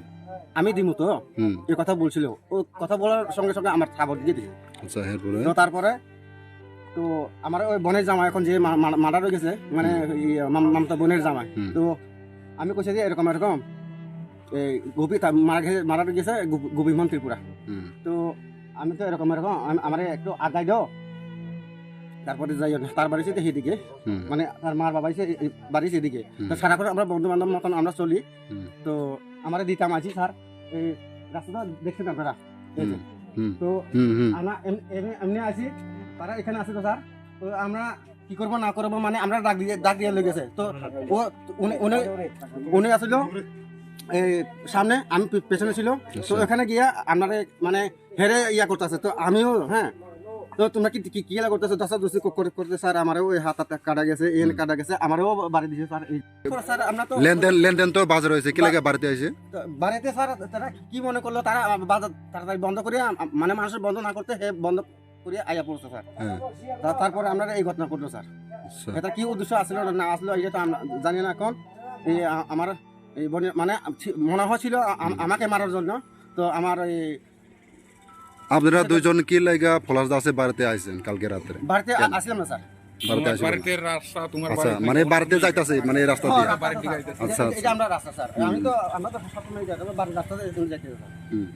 "আমি দিমু তো।" হুম। এই কথা বলছিল। ও কথা বলার সঙ্গে সঙ্গে আমার থাবড় দিয়ে দিছে। আচ্ছা, এরপরে? তো তারপরে তো আমার ওই বোনের জামাই এখন যে মা-, মা-, মারা রয়ে গেছে, মানে, হুম। ইয়ে, মাম-, মামতা বোনের জামাই। হুম। তো আমি কইছি যে এরকম, এরকম, এই গোপী তা-, মারা গেছে, মারা রয়ে গেছে গো-, গোপীমোহন ত্রিপুরা। হুম। তো আমি তো এরকম, এরকম, আম-, আমারে একটু আগাই দাও। তারপরে যাই হোক, তার বাড়ি হচ্ছে এদিকে, হুম। মানে, তার মার বাবা হচ্ছে এ-, এ-, বাড়ি হচ্ছে এদিকে। হুম। তো সারাক্ষণ আমরা বন্ধু বান্ধব মতন আমরা চলি। হুম। তো আমারে দিতাম আছি, স্যার, এই রাস্তাটা দেখছেন আপনারা, এই যে। হুম। হুম। তো হুম, হুম। আমরা এম-, এম-, এমনি আছি, তারা এখানে আছে তো, স্যার। তো আমরা কি করবো না করবো, মানে, আমরা ডাক দিয়ে, ডাক দিয়ে লেগেছে। তো ও, উনি, উনি, উনি আসলে এই সামনে, আমি পে-, পেছনে ছিল। তো আচ্ছা। এখানে গিয়ে আপনারা, মানে, হেরে ইয়া করতেছে, তো আমিও, হ্যাঁ, তো তোমরা কি, কি, কি খেলা করতেছো? দশা দশি কো-, করে, করতে স্যার, আমারও ওই হাত, হাত কাটা গেছে, এন হুম। কাটা গেছে, আমারও বাড়ি দিছে স্যার। এই স্যার, আমরা তো লেনদেন, লেনদেন তো বাজার হয়েছে, কি বা-, লাগে বাড়িতে হয়েছে? তো বাড়িতে স্যার, তারা কি মনে করলো, তারা বাজার তাড়াতাড়ি বন্ধ করে, আম-, আম-, মানে মানুষের বন্ধ না করতে, হে বন্ধ করে আয়া পড়ছে স্যার। হ্যাঁ। তা-, তারপরে আমরা এই ঘটনা ঘটলো স্যার। আচ্ছা। এটা কি উদ্দেশ্য আসলে না আসলে এটা তো আমরা জানি না এখন। এই আ-, আমার এই বনে-, মানে আম-, ছি-, মনে হচ্ছিল আ-, আম-, হুম। আমাকে মারার জন্য। তো আমার এই আপনারা এটা তো দুইজন কি লাগা পলাশ দাসের বাড়িতে আইছেন কালকে রাত্রে? বাড়িতে আ-, কেন? আসলাম না স্যার। বাড়িতে তোমার আসবেন। বাড়িতে রাস্তা, তোমার আচ্ছা, বাড়িতে মানে বাড়িতে যাইতাছে, মানে এই রাস্তা হ্যাঁ, দিয়ে? রাস্তা, বাড়ির দিকে স্যার। আচ্ছা, এটা আচ্ছা। আমরা রাস্তা স্যার। হুম। আমি তো, আমরা তো সবসময় যাই, আমরা বাড়ির রাস্তা দিয়ে যাইতে স্যার। হুম।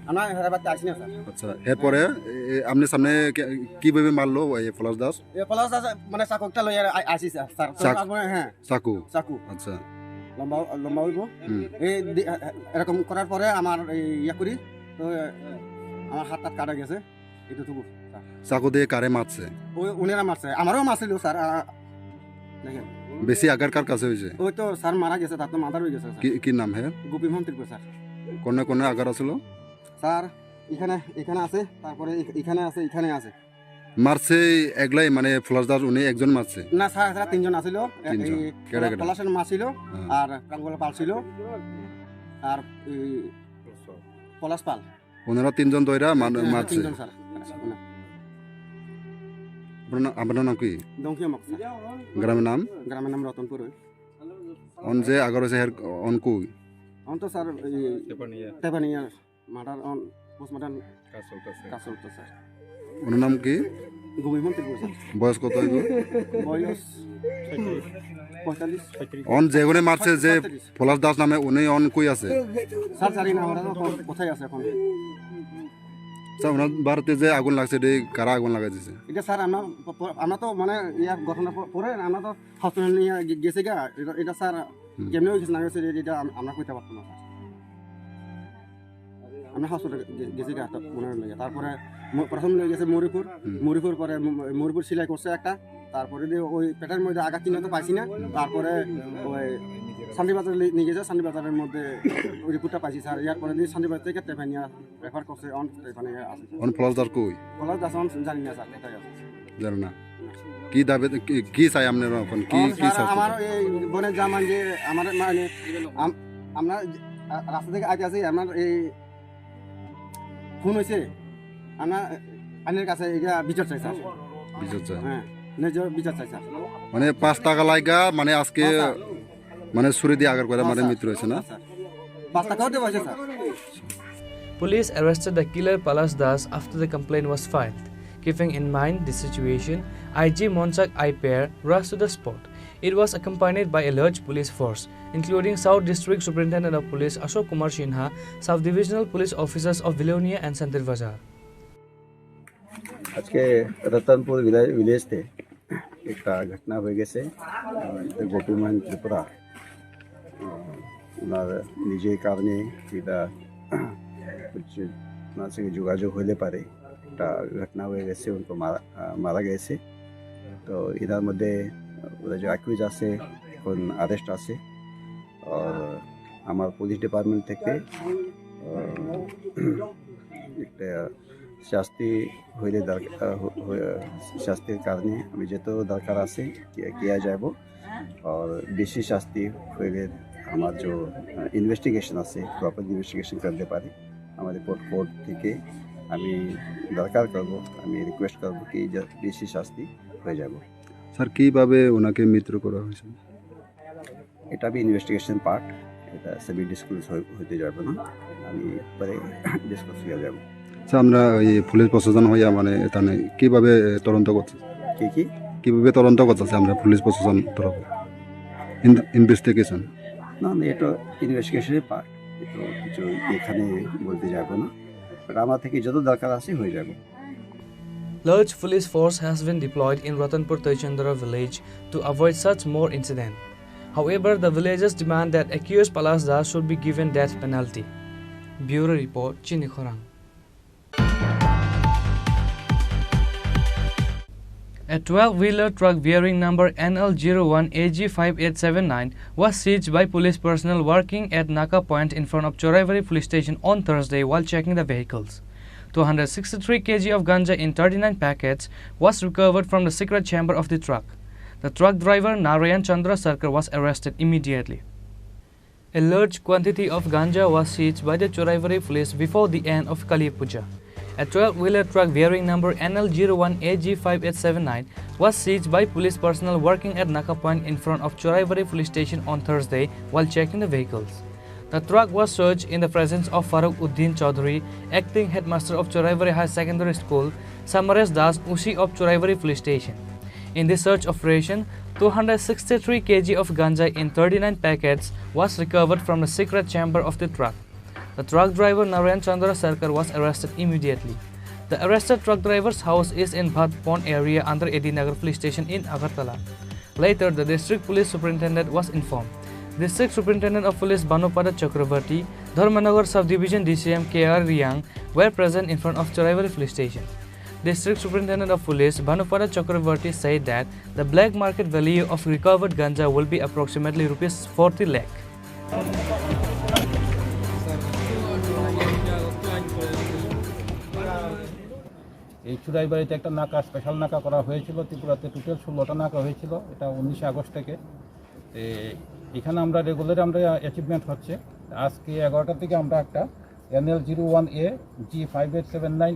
আমরা হেরা বাড়িতে আসি না স্যার। আচ্ছা, এরপরে এ, এ, আপনি সামনে কে-, কিভাবে মারলো এই পলাশ দাস? এ পলাশ দাস মানে চাকু একটা লইয়া আ-, আসি স্যার, স্যার। তো চাক-, তারপরে, হ্যাঁ। চাকু? চাকু। আচ্ছা। লম্বা, লম্বা হইব। হুম। এই দি-, এ-, এ-, এরকম করার পরে আমার এই ইয়া করি, তো, এ, আমার হাত টাত কাটা গেছে, এতটুকু, স্যার। চাকু দিয়ে কারে মারছে? ওই উনারা মারছে, আমারও মারছিল, স্যার। আ, দেখেন। বেশি আঘাত কার কাছে হয়েছে? ওই তো স্যার মারা গেছে, তার তো মার্ডার হয়ে গেছে, স্যার। কি, কি নাম হে? গোপী মন্ত্রী, স্যার। কোনে কোনে আঘাত আছিল? স্যার, এখানে, এখানে আছে, তারপরে এখ-, এখানে আছে, এখানে আছে। মারছে একলাই, মানে পলাশ দাস উনি একজন মারছে? না স্যার, এরা তিনজন আছিল। এ-, তিনজন। এই কেডা কেডা? পলাশের মা ছিল, হ্যাঁ। আর প্রাঙ্গল পাল ছিল, আর এই পলাশ পাল। ওনারা তিনজন দইরা মান-, হ্যাঁ, হ্যাঁ, মারছে। তিনজন স্যার। ওনার। আপনার না-, আপনার নাম কি? দংখিয়া মগ স্যার। গ্রামের নাম? গ্রামের নাম রতনপুর। অন যে আগার হয়েছে হের অন কই? অন তো স্যার এই তেপানিয়া। তেপানিয়া। Murder on postmortem কাজ চলতেছে। কাজ চলতেছে। ওনার নাম কি? গোপী মন্ত্রী বলছেন। বয়স কত হইব? বয়স পঁয়তাল্লিশ। অন যেগুনে মারছে যে পঁয়তাল্লিশ। পলাশ দাস নামে, উনি অন কই আছে? স্যার, জানি না ওরা তো কোথায় আছে এখন। স্যার, ওনার বাড়িতে যে আগুন লাগছে, এটা কারা আগুন লাগাই দিছে? এটা স্যার, আমরা প-, প-, আমরা তো মানে ইয়ার ঘটনা প-, পরে আমরা তো হসপিটাল নিয়ে গে-, গেছে গা, এটা, এটা স্যার হুম। কেমনে হয়েছে না হয়েছে, এটা আম-, আমরা কইতে পারতাম না স্যার। আমরা হসপিটাল গে-, গেছি গা, তো মনে হয় না। তারপরে ম-, প্রথম নিয়ে গেছে মরিপুর, হুম। মরিপুর পরে ম-, মরিপুর সিলাই করছে একটা, তারপরে দিয়ে ওই পেটের মধ্যে আঘাত চিহ্ন তো পাইছি না, তারপরে ওই শান্তিবাজার লি-, নিয়ে গেছে, শান্তিবাজারের মধ্যে ওই রিপোর্টটা পাইছি স্যার। ইয়ার পরে দিয়ে শান্তিবাজার থেকে টেফানিয়া রেফার করছে, অন টেফানিয়া আছে। অন পলাশ দাস কই? পলাশ দাস অন জানি না স্যার, কোথায় আছে। জানো না? কি দাবি, কি, কি চাই আপনারা এখন? কি, ও, কি স্যার, চাচ্ছেন? আমার এই বোনের জামাই যে আমার মানে আম-, আমরা যে, আ, রাস্তা থেকে আইতে আছি, আমার এই খুন হয়েছে, আমরা আইনের কাছে এটা বিচার চাই স্যার। বিচার চাই? হ্যাঁ, ন্যায্য বিচার চাই স্যার। মানে পাঁচ টাকা লাগা, মানে আজকে হ্যাঁ, স্যার। মানে ছুরি দিয়ে আঘাত করে হ্যাঁ, মানে স্যার। মৃত্যু হয়েছে না? হ্যাঁ, স্যার। পাঁচ টাকাও দেবো হয়েছে sir. Police arrested the killer Palash Das after the complaint was filed. Keeping in mind the situation, I G Monchak Aiper rushed to the spot. It was accompanied by a large police force, including South District Superintendent of Police Ashok Kumar Sinha, Sub-Divisional Police Officers of Belonia and Santir Bazar. আজকে রতনপুর ভিলে-, ভিলেজতে একটা ঘটনা হয়ে গেছে। আহ, গোপীমোহন ত্রিপুরা, আহ, ওনার নিজের কারণে এটা হচ্ছে ওনার সঙ্গে যোগাযোগ হইলে পারে একটা ঘটনা হয়ে গেছে, উনি তো মারা, আহ, মারা গেছে। তো এটার মধ্যে ওরা যে অ্যাকিউজ আছে, এখন অ্যারেস্ট আছে। আর আমার পুলিশ ডিপার্টমেন্ট থেকে, আহ, একটা শাস্তি হইলে দরকার, আহ, হ-, হ-, শাস্তির কারণে আমি যত দরকার আছে কি-, কিয়া যাব। আর বেশি শাস্তি হইলে আমার যে, আহ, ইনভেস্টিগেশন আছে, প্রপার ইনভেস্টিগেশন করতে পারে। আমার রিপোর্ট কোর্ট থেকে আমি দরকার করব, আমি রিকোয়েস্ট করব কি যে বেশি শাস্তি হয়ে যাব। স্যার, কিভাবে ওনাকে মৃত্যু করা হয়েছে? এটা আমি ইনভেস্টিগেশন পার্ট, এটা সেমি ডিসক্লোজ হই-, হইতে যাবে না, আমি পরে ডিসক্লোজ হয়ে যাব। স্যার, আমরা ওই পুলিশ প্রশাসন হইয়া মানে এটা নিয়ে কিভাবে তদন্ত করছে? কি কি? কিভাবে তদন্ত করতেছে আমরা পুলিশ প্রশাসন তরফে? In-, investigation? না, না, এটা ইনভেস্টিগেশনের পার্ট, এটা কিছু এখানে বলতে যাব না, বাট আমার থেকে যত দরকার আছে হয়ে যাবে। Large police force has been deployed in Ratanpur Toichandra village to avoid such more incident. However, the villagers demand that accused Palash Das should be given death penalty. Bureau report, Chini Khorang. A twelve-wheeler truck bearing number N L zero one A G five eight seven nine was seized by police personnel working at Naka Point in front of Choraibari Police Station on Thursday while checking the vehicles. Two hundred sixty-three K G of ganja in thirty-nine packets was recovered from the secret chamber of the truck. The truck driver, Narayan Chandra Sarkar, was arrested immediately. A large quantity of ganja was seized by the Choraibari police before the end of Kali Puja. A twelve-wheeler truck bearing number N L zero one A G five eight seven nine was seized by police personnel working at Naka Point in front of Choraibari police station on Thursday while checking the vehicles. The truck was searched in the presence of Farooq Uddin Chaudhary, acting headmaster of Choraibari High Secondary School, Samaresh Das, O C of Choraibari police station. In this search operation, two hundred sixty-three kilograms of ganja in thirty-nine packets was recovered from the secret chamber of the truck. The truck driver Narayan Chandra Sarkar was arrested immediately. The arrested truck driver's house is in Bhat Pond area under A D Nagar police station in Agartala. Later, the district police superintendent was informed. District Superintendent of Police Bhanupada Chakravarti, Dharmanagar Subdivision D C M K R Riang were present in front of Choraibari police station. District Superintendent of Police Bhanupada Chakravarti said that the black market value of recovered ganja will be approximately rupees forty lakh. এই চুরাইবাড়িতে একটা নাকা, স্পেশাল নাকা করা হয়েছিল ত্রিপুরাতে। টোটাল ষোলোটা নাকা হয়েছিল, এটা উনিশে আগস্ট থেকে। তো এখানে আমরা রেগুলার আমরা অ্যাচিভমেন্ট হচ্ছে। আজকে এগারোটার দিকে আমরা একটা N L zero one A G five eight seven nine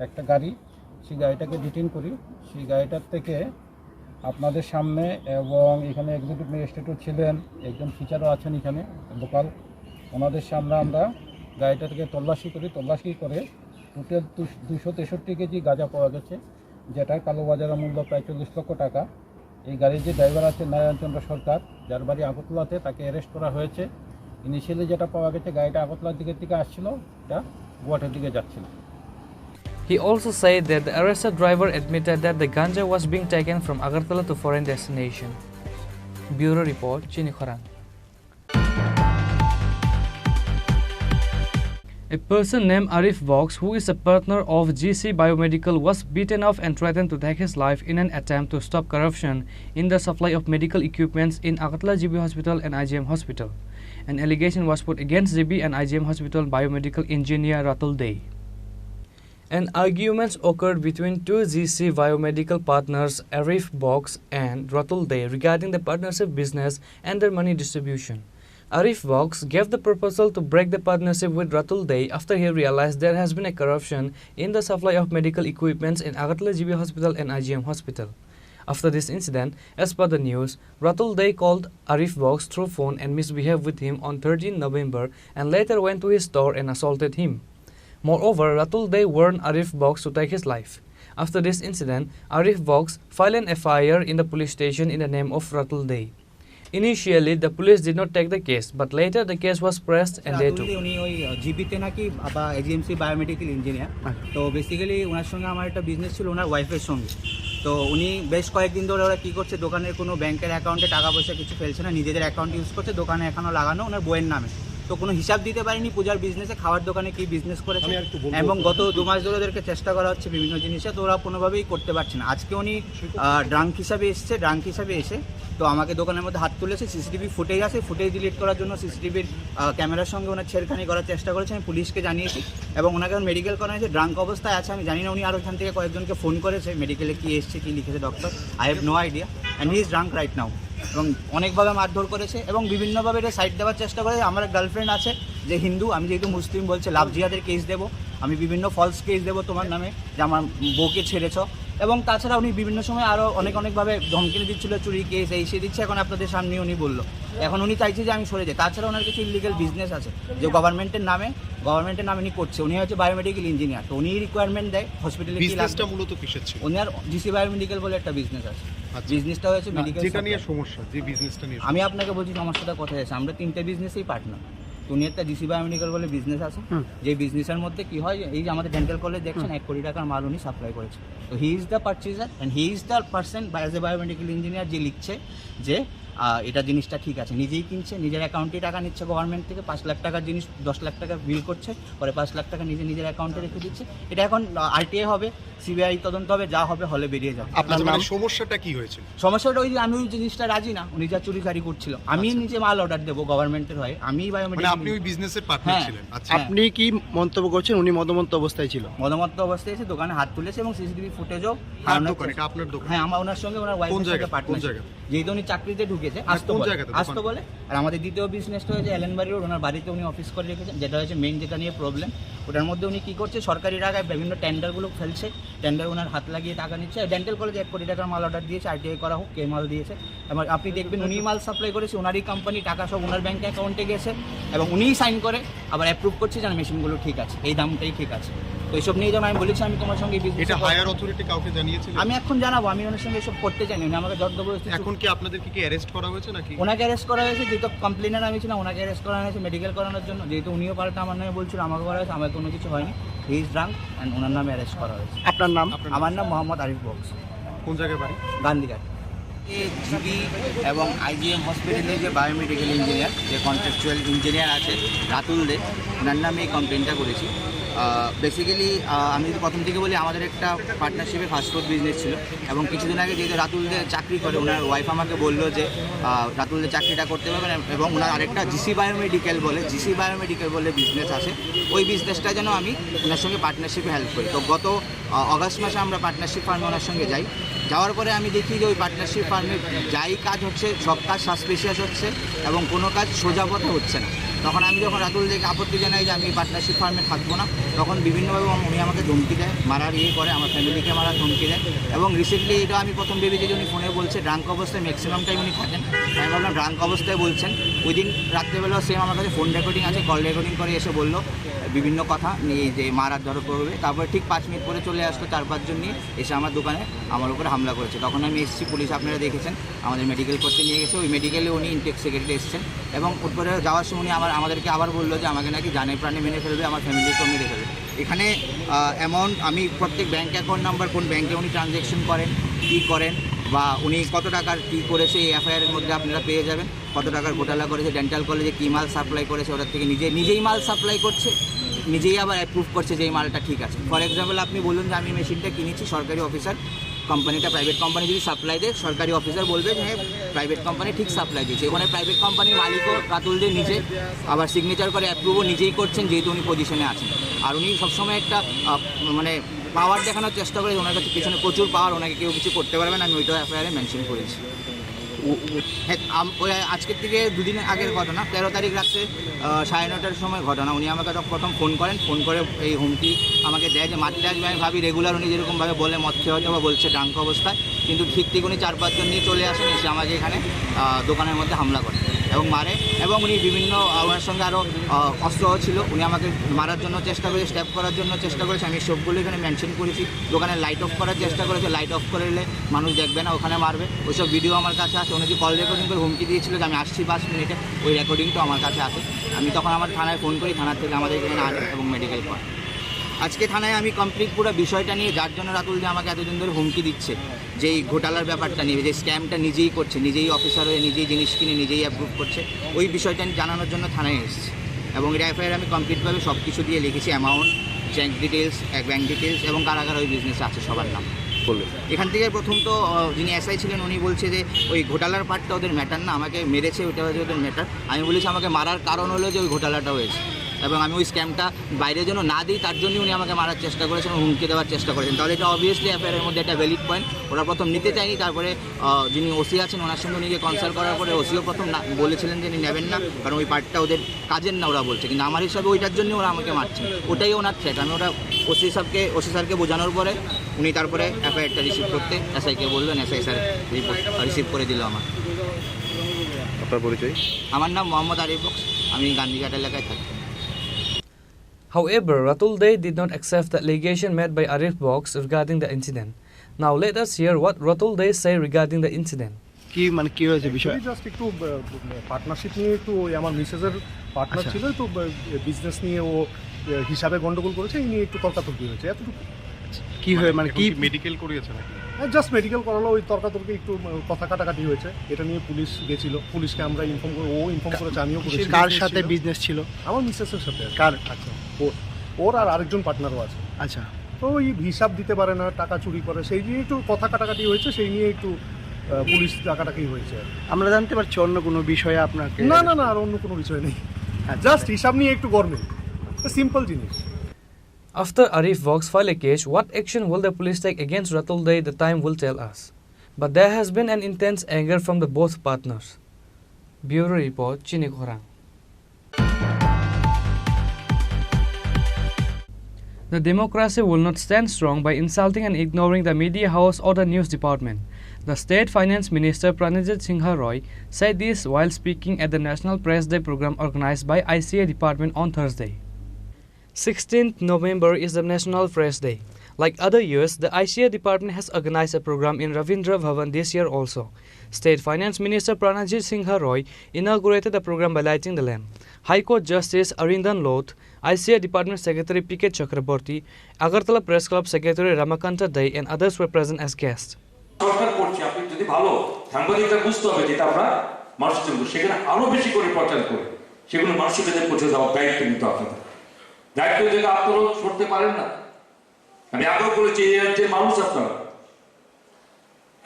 একটা গাড়ি, সেই গাড়িটাকে ডিটেইন করি। সেই গাড়িটার থেকে আপনাদের সামনে এবং এখানে এক্সিকিউটিভ ম্যাজিস্ট্রেটও ছিলেন, একজন টিচারও আছেন এখানে লোকাল, ওনাদের সামনে আমরা গাড়িটা থেকে তল্লাশি করি। তল্লাশি করে টোটাল দুশো তেষট্টি কেজি গাঁজা পাওয়া গেছে, যেটার কালোবাজারের মূল্য প্রায় চল্লিশ লক্ষ টাকা। এই গাড়ির যে ড্রাইভার আছে নারায়ণচন্দ্র সরকার, যার বাড়ি আগরতলাতে, তাকে অ্যারেস্ট করা হয়েছে। ইনিশিয়ালি যেটা পাওয়া গেছে, গাড়িটা আগরতলার দিকের দিকে আসছিল, এটা গুয়াহাটির দিকে যাচ্ছিল। He also said that the arrested driver admitted that the ganja was being taken from Agartala to foreign destination. Bureau Report, Chini Khorang. A person named Arif Vox, who is a partner of G C Biomedical, was beaten up and threatened to take his life in an attempt to stop corruption in the supply of medical equipments in Agartala G B Hospital and I G M Hospital. An allegation was put against G B and I G M Hospital biomedical engineer Ratul Dey. An argument occurred between two G C biomedical partners Arif Vox and Ratul Dey regarding the partnership business and their money distribution. Arif Vox gave the proposal to break the partnership with Ratul Dey after he realized there has been a corruption in the supply of medical equipments in Agartala G B Hospital and I G M Hospital. After this incident, as per the news, Ratul Dey called Arif Vox through phone and misbehaved with him on thirteenth November and later went to his store and assaulted him. Moreover, Ratul Dey warned Arif Vox to take his life. After this incident, Arif Vox filed an F I R in the police station in the name of Ratul Dey. Initially, the police did not take the case, but later the case was pressed and they took. উনি ওই জিবিতে নাকি বা AGMC biomedical engineer. তো বেসিক্যালি ওনার সঙ্গে আমার একটা বিজনেস ছিল ওনার ওয়াইফের সঙ্গে। তো উনি বেশ কয়েকদিন ধরে ওরা কী করছে, দোকানের কোনো ব্যাংকের অ্যাকাউন্টে টাকা পয়সা কিছু ফেলছে না, নিজেদের অ্যাকাউন্ট ইউজ করছে, দোকানে এখনও লাগানো ওনার বইয়ের নামে। তো কোনো হিসাব দিতে পারেনি পূজার বিজনেসে, খাওয়ার দোকানে কী বিজনেস করেছে। এবং গত দু মাস ধরে ওদেরকে চেষ্টা করা হচ্ছে বিভিন্ন জিনিসে, তো ওরা কোনোভাবেই করতে পারছে না। আজকে উনি ড্রাঙ্ক হিসাবে এসছে, ড্রাঙ্ক হিসাবে এসে তো আমাকে দোকানের মধ্যে হাত তুলেছে। সিসিটিভি ফুটেজ আছে, ফুটেজ ডিলিট করার জন্য সিসিটিভির ক্যামেরার সঙ্গে ওনার ছেড়খানি করার চেষ্টা করেছে। আমি পুলিশকে জানিয়েছি এবং ওনাকে এখন মেডিকেল করা হয়েছে। ড্রাঙ্ক অবস্থায় আছে, আমি জানি না উনি আরও এখান থেকে কয়েকজনকে ফোন করেছে, মেডিকেলে কী এসছে, কী লিখেছে doctor, I have no idea, and he is drunk right now. এবং অনেকভাবে মারধর করেছে এবং বিভিন্নভাবে এটা সাইড দেওয়ার চেষ্টা করে। আমার গার্লফ্রেন্ড আছে যে হিন্দু, আমি যেহেতু মুসলিম, বলছে লাভ জিহাদের কেস দেবো, আমি বিভিন্ন ফলস কেস দেবো তোমার নামে, যে আমার বউকে ছেড়েছ। এবং তাছাড়া উনি বিভিন্ন সময় আরও অনেক অনেকভাবে ধমকি দিচ্ছিল, চুরি কেস এই সে দিচ্ছে। এখন আপনাদের সামনে উনি বললো, এখন উনি চাইছে যে আমি সরে যাই। তাছাড়া ওনার কিছু ইলিগাল বিজনেস আছে যে গভর্নমেন্টের নামে, গভর্নমেন্টের নামে উনি করছে। উনি হচ্ছে বায়োমেডিক্যাল ইঞ্জিনিয়ার, তো উনি রিকোয়ারমেন্ট দেয় হসপিটালে কি লাগবে। বিজনেসটা মূলত কিসের ছিল? ওনার জিসি বায়োমেডিক্যাল বলে একটা বিজনেস আছে। আচ্ছা। বিজনেসটা হয়েছে না, মেডিকেল যেটা নিয়ে সাপ্লাই। সমস্যা, যে বিজনেসটা নিয়ে আমি আপনাকে বলছি সমস্যাটা কোথায় আছে। আমরা তিনটে বিজনেসেই পার্টনার। তো উনি একটা জিসি বায়োমেডিক্যাল বলে বিজনেস আছে, যে বিজনেসের মধ্যে কি হয়, এই যে আমাদের ডেন্টাল কলেজ দেখছেন, এক কোটি টাকার মাল উনি সাপ্লাই করেছে। তো he is the purchaser and he is the person as a biomedical engineer যে লিখছে যে আহ, এটা জিনিসটা ঠিক আছে, নিজেই কিনছে, নিজের অ্যাকাউন্টে টাকা নিচ্ছে গভর্নমেন্ট থেকে, পাঁচ লাখ টাকার জিনিস দশ লাখ টাকা বিল করছে, পরে পাঁচ লাখ টাকা নিজে নিজের অ্যাকাউন্টে রেখে দিচ্ছে। এটা এখন আরটিআই হবে, সিবিআই তদন্ত হবে, যা হবে হলে বেরিয়ে যাবে। আপনার মানে সমস্যাটা কি হয়েছিল? সমস্যাটা ওই যে আমি ওই জিনিসটা রাজি না, উনি যা চুরিচারি করছিল। আমি নিজে মাল অর্ডার দেবো গভর্নমেন্টের হয়ে, আমি মানে বায়োমেডিক্যাল আপনি ওই বিজনেসের পার্টনার হ্যাঁ। ছিলেন? আচ্ছা। হ্যাঁ। আপনি কি মন্তব্য করছেন উনি মদমত্ত অবস্থায় ছিল? মদমত্ত অবস্থায় এসে দোকানে হাত তুলেছে এবং সিসিটিভি ফুটেজও কার দোকান? এটা আপনার দোকান? হ্যাঁ, আমার ওনার সঙ্গে ওনার ওয়াইফের কোন সঙ্গে জায়গাতে? কোন পার্টনার। জায়গাতে? যেহেতু উনি চাকরিতে ঢুকেছে, আস্ত কোন বলে, জায়গাতে আস্ত দোকান? বলে। আর আমাদের দ্বিতীয় বিজনেসটা হয়েছে এলেনবাড়ি রোড, ওনার বাড়িতে উনি অফিস করে রেখেছেন, যেটা হয়েছে মেইন, যেটা নিয়ে প্রবলেম। ওটার মধ্যে উনি কী করছে, সরকারি টাকায় বিভিন্ন টেন্ডারগুলো ফেলছে, টেন্ডার ওনার হাত লাগিয়ে টাকা নিচ্ছে। ডেন্টাল কলেজে এক কোটি টাকার মাল অর্ডার দিয়েছে, আরটিআই করা হোক, কে মাল দিয়েছে। এবং আপনি দেখবেন উনি মাল সাপ্লাই করেছে, ওনারই কোম্পানি, টাকা সব ওনার ব্যাংক অ্যাকাউন্টে গেছে এবং উনিই সাইন করে আবার অ্যাপ্রুভ করছে যেন মেশিনগুলো ঠিক আছে, এই দামটাই ঠিক আছে। তো এইসব নিয়ে যেন আমি বলেছি আমি তোমার সঙ্গে এই বিজনেসে এটা হায়ার অথরিটি কাউকে জানিয়েছিলেন? আমি এখন জানাবো, আমি ওনার সঙ্গে এসব করতে চাই না, উনি আমাকে জোর জবরদস্তি এখন কি আপনাদেরকে কি অ্যারেস্ট করা হয়েছে নাকি? ওনাকে অ্যারেস্ট করা হয়েছে, যেহেতু কমপ্লেনার আমি ছিলাম, ওনাকে অ্যারেস্ট করা হয়েছে মেডিকেল করানোর জন্য, যেহেতু উনিও পাল্টা আমার নামে বলছিল, আমাকে করা হয়েছে, আমার কোনো কিছু হয়নি। হি ইজ ড্রাঙ্ক অ্যান্ড ওনার নামে অ্যারেস্ট করা হয়েছে। আপনার নাম? আমার নাম মোহাম্মদ আরিফ বক্স। কোন জায়গায় বাড়ি? গান্ধীঘাট। এই জিবি এবং আইজিএম হসপিটালের যে বায়োমেডিকেল ইঞ্জিনিয়ার, যে কন্ট্রাকচুয়াল ইঞ্জিনিয়ার আছে রাতুল দে, ওনার নামে এই কমপ্লেনটা করেছি। বেসিক্যালি আমি যদি প্রথম থেকে বলি, আমাদের একটা পার্টনারশিপে ফাস্ট ফুড বিজনেস ছিল এবং কিছুদিন আগে যেহেতু রাতুল দে চাকরি করে, ওনার ওয়াইফ আমাকে বললো যে আহ, রাতুল দে চাকরিটা করতে পারবেন এবং ওনার আরেকটা জিসি বায়োমেডিকেল বলে, জিসি বায়োমেডিকেল বলে বিজনেস আছে, ওই বিজনেসটা যেন আমি ওনার সঙ্গে পার্টনারশিপে হেল্প করি। তো গত আহ, অগাস্ট মাসে আমরা পার্টনারশিপ ফার্মে ওনার সঙ্গে যাই। যাওয়ার পরে আমি দেখি যে ওই পার্টনারশিপ ফার্মে যাই কাজ হচ্ছে, সব কাজ সাসপিশিয়াস হচ্ছে এবং কোনো কাজ সোজা পথে হচ্ছে না। তখন আমি যখন রাতুল দেকে আপত্তি জানাই যে আমি পার্টনারশিপ ফার্মে থাকবো না, তখন বিভিন্নভাবে উনি আমাকে ধমকি দেয়, মারার ইয়ে করে, আমার ফ্যামিলিকে মারার ধমকি দেয়। এবং রিসেন্টলি এটা আমি প্রথম ভেবেছি যে উনি ফোনে বলছে, ড্রাঙ্ক অবস্থায় ম্যাক্সিমাম টাইম উনি থাকেন। আমি ভাবলাম ড্রাঙ্ক অবস্থায় বলছেন। ওই দিন রাত্রেবেলাও সেম আমার কাছে ফোন রেকর্ডিং আছে, কল রেকর্ডিং করে এসে বললো বিভিন্ন কথা নিয়ে যে মারার ধরো করবে। তারপরে ঠিক পাঁচ মিনিট পরে চলে আসলো চার পাঁচজন নিয়ে, এসে আমার দোকানে আমার উপরে হামলা করেছে। তখন আমি এসেছি, পুলিশ আপনারা দেখেছেন, আমাদের মেডিকেল করতে নিয়ে গেছে। ওই মেডিকেলে উনি ইনটেক সেক্রেটারি এসেছেন এবং উপরে যাওয়ার সময় উনি আবার আমাদেরকে আবার বললো যে আমাকে নাকি জানে প্রাণে মেরে ফেলবে, আমার ফ্যামিলিকেও মেরে ফেলবে। এখানে অ্যামাউন্ট আমি প্রত্যেক ব্যাংক অ্যাকাউন্ট নাম্বার, কোন ব্যাংকে উনি ট্রানজ্যাকশন করেন, কী করেন বা উনি কত টাকার কী করেছে, এই এফআইআরের মধ্যে আপনারা পেয়ে যাবেন। কত টাকার ঘোটালা করেছে, ডেন্টাল কলেজে কী মাল সাপ্লাই করেছে, ওটার থেকে নিজে নিজেই মাল সাপ্লাই করছে, নিজেই আবার অ্যাপ্রুভ করছে যে এই মালটা ঠিক আছে। ফর এক্সাম্পল, আপনি বলুন যে আমি মেশিনটা কিনেছি, সরকারি অফিসার, কোম্পানিটা প্রাইভেট কোম্পানি যদি সাপ্লাই দেয়, সরকারি অফিসার বলবে যে হ্যাঁ, প্রাইভেট কোম্পানি ঠিক সাপ্লাই দিয়েছে। ওখানে প্রাইভেট কোম্পানির মালিকও রাতুল দে নিজে আবার সিগনেচার করে অ্যাপ্রুভও নিজেই করছেন, যেহেতু উনি পজিশনে আছেন। আর উনি সবসময় একটা আহ, মানে পাওয়ার দেখানোর চেষ্টা করে, ওনার কাছে পিছনে প্রচুর পাওয়ার, ওনাকে কেউ কিছু করতে পারবে না, আমি ওইটাও এফআইআরে মেনশন করেছি। ও, ও, হ্যাঁ, আম-, ওই আজকের থেকে দুদিন আগের ঘটনা, তেরো তারিখ রাত্রে আহ, সাড়ে নটার সময় ঘটনা। উনি আমাকে তখন প্রথম ফোন করেন, ফোন করে এই হুমকি আমাকে দেয় যে মারতে আসবে। আমি ভাবি রেগুলার উনি যেরকমভাবে বলে, মদ খেয়ে হয়তো বা বলছে ড্রাঙ্ক অবস্থায়, কিন্তু ঠিক ঠিক উনি চার পাঁচজন নিয়ে চলে আসেন, এসে আমাকে এখানে আহ, দোকানের মধ্যে হামলা করেন এবং মারে। এবং উনি বিভিন্ন আহ, ওনার সঙ্গে আরও অস্ত্র ছিল, উনি আমাকে মারার জন্য চেষ্টা করেছে, স্ট্যাব করার জন্য চেষ্টা করেছে। আমি সবগুলো এখানে মেনশন করেছি। দোকানে লাইট অফ করার চেষ্টা করেছে, লাইট অফ করলে মানুষ দেখবে না, ওখানে মারবে। ওইসব ভিডিও আমার কাছে আছে। উনি যে কল রেকর্ডিং করে হুমকি দিয়েছিল যে আমি আসছি পাঁচ মিনিটে, ওই রেকর্ডিংটা আমার কাছে আছে। আমি তখন আমার থানায় ফোন করি, থানার থেকে আমাদের এখানে আনে এবং মেডিকেল করে। আজকে থানায় আমি কমপ্লিট পুরো বিষয়টা নিয়ে, যার জন্য রাতুল যে আমাকে এতদিন ধরে হুমকি দিচ্ছে, যেই ঘোটালার ব্যাপারটা নিয়ে, যে স্ক্যামটা নিজেই করছে, নিজেই অফিসার হয়ে নিজেই জিনিস কিনে নিজেই অ্যাপ্রুভ করছে, ওই বিষয়টা আমি জানানোর জন্য থানায় এসেছি। এবং এটা এফআইআর আমি কমপ্লিটভাবে সব কিছু দিয়ে লিখেছি, amount, bank details, bank details এবং কারা কারা ওই বিজনেসে আছে সবার নাম। বলুন। এখান থেকে প্রথম তো আহ, যিনি এসআই ছিলেন, উনি বলছে যে ওই ঘোটালার পার্টটা ওদের ম্যাটার না, আমাকে মেরেছে, ওইটা হচ্ছে ওদের ম্যাটার। আমি বলেছি আমাকে মারার কারণ হলো যে ওই ঘোটালাটা হয়েছে এবং আমি ওই স্ক্যামটা বাইরে যেন না দিই, তার জন্যই উনি আমাকে মারার চেষ্টা করেছেন, হুমকি দেওয়ার চেষ্টা করেছেন। তাহলে এটা অবভিয়াসলি এফআইআর এর মধ্যে একটা ভ্যালিড পয়েন্ট। ওরা প্রথম নিতে চায়নি, তারপরে আহ, যিনি ওসি আছেন, ওনার সঙ্গে উনি গিয়ে কনসাল্ট করার পরে ওসিও প্রথম না, বলেছিলেন যে উনি নেবেন না, কারণ ওই পার্টটা ওদের কাজের না, ওরা বলছে। কিন্তু আমার হিসাবে ওইটার জন্য ওরা আমাকে মারছে, ওটাই ওনার থ্রেট। আমি ওটা ওসি সাহেবকে, ওসি স্যারকে বোঝানোর পরে উনি তারপরে এফআইআরটা রিসিভ করতে এসআইকে বললেন, এসআই স্যার রিপোর্ট রিসিভ করে দিল আমার। আপনার পরিচয়? আমার নাম মোহাম্মদ আরিফ বক্স, আমি গান্ধীঘাট এলাকায় থাকি। However, Ratul Dey did not accept the allegation made by Arif Box regarding the incident. Now let us hear what Ratul Dey say regarding the incident. কি মানে কি হয়েছে বিষয়? অ্যাকচুয়ালি জাস্ট একটু পার্টনারশিপ নিয়ে একটু ওই আমার মিসেসের পার্টনার আচ্ছা। ছিল তো, বিজনেস নিয়ে ও আহ, হিসাবে গন্ডগোল করেছে, এই নিয়ে একটু তর্কাতর্কি হয়েছে, এতটুকু। কি হয়ে মানে কি? মেডিকেল করিয়েছে নাকি? হ্যাঁ, জাস্ট মেডিকেল করালো, ওই তর্কাতর্কি একটু আহ, কথা কাটাকাটি হয়েছে, এটা নিয়ে পুলিশ গেছিল, পুলিশকে আমরা ইনফর্ম করে, ও ইনফর্ম করেছে, আমিও করেছি। কার সাথে বিজনেস ছিল? আমার মিসেসের সাথে আর কি। কার? আচ্ছা। ওর, ওর আর আরেকজন পার্টনারও আছে। আচ্ছা। তো ওই হিসাব দিতে পারে না, টাকা চুরি করে, সেই নিয়ে একটু কথা কাটাকাটি হয়েছে, সেই নিয়ে একটু আহ, পুলিশ ডাকাডাকি হয়েছে আর কি। আমরা জানতে পারছি অন্য কোনো বিষয়ে আপনাকে? না, না, না, আর অন্য কোনো বিষয় নেই। আচ্ছা। জাস্ট হিসাব নিয়ে একটু গরমিল, সিম্পল জিনিস। After Arif Vox file a case, what action will the police take against Ratul Dey? The time will tell us. But there has been an intense anger from the both partners. Bureau Report, Chini Khorang. The democracy will not stand strong by insulting and ignoring the media house or the news department. The State Finance Minister Pranajit Singha Roy said this while speaking at the National Press Day program organized by I C A department on Thursday. Sixteenth November is the National Press Day. Like other years, the I C A department has organized a program in Ravindra Bhavan this year also. State Finance Minister Pranajit Singha Roy inaugurated the program by lighting the lamp. High Court Justice Arindan Loth, I C A Department Secretary P K Chakraborty, Agartala Press Club Secretary Ramakanta Dey and others were present as guests. সরকার করছে, আপনি যদি ভালো সাংবাদিকতা বুঝতে হবে যেটা আমরা মানুষের জন্য, সেখানে আরো বেশি করে প্রচার করে সেগুলো মানুষের কাছে পৌঁছে দেওয়ার দায়িত্ব কিন্তু আপনাদের। দায়িত্ব থেকে আপনারাও সরতে পারেন না। আমি আগেও বলেছি, এই রাজ্যের মানুষ আপনারা,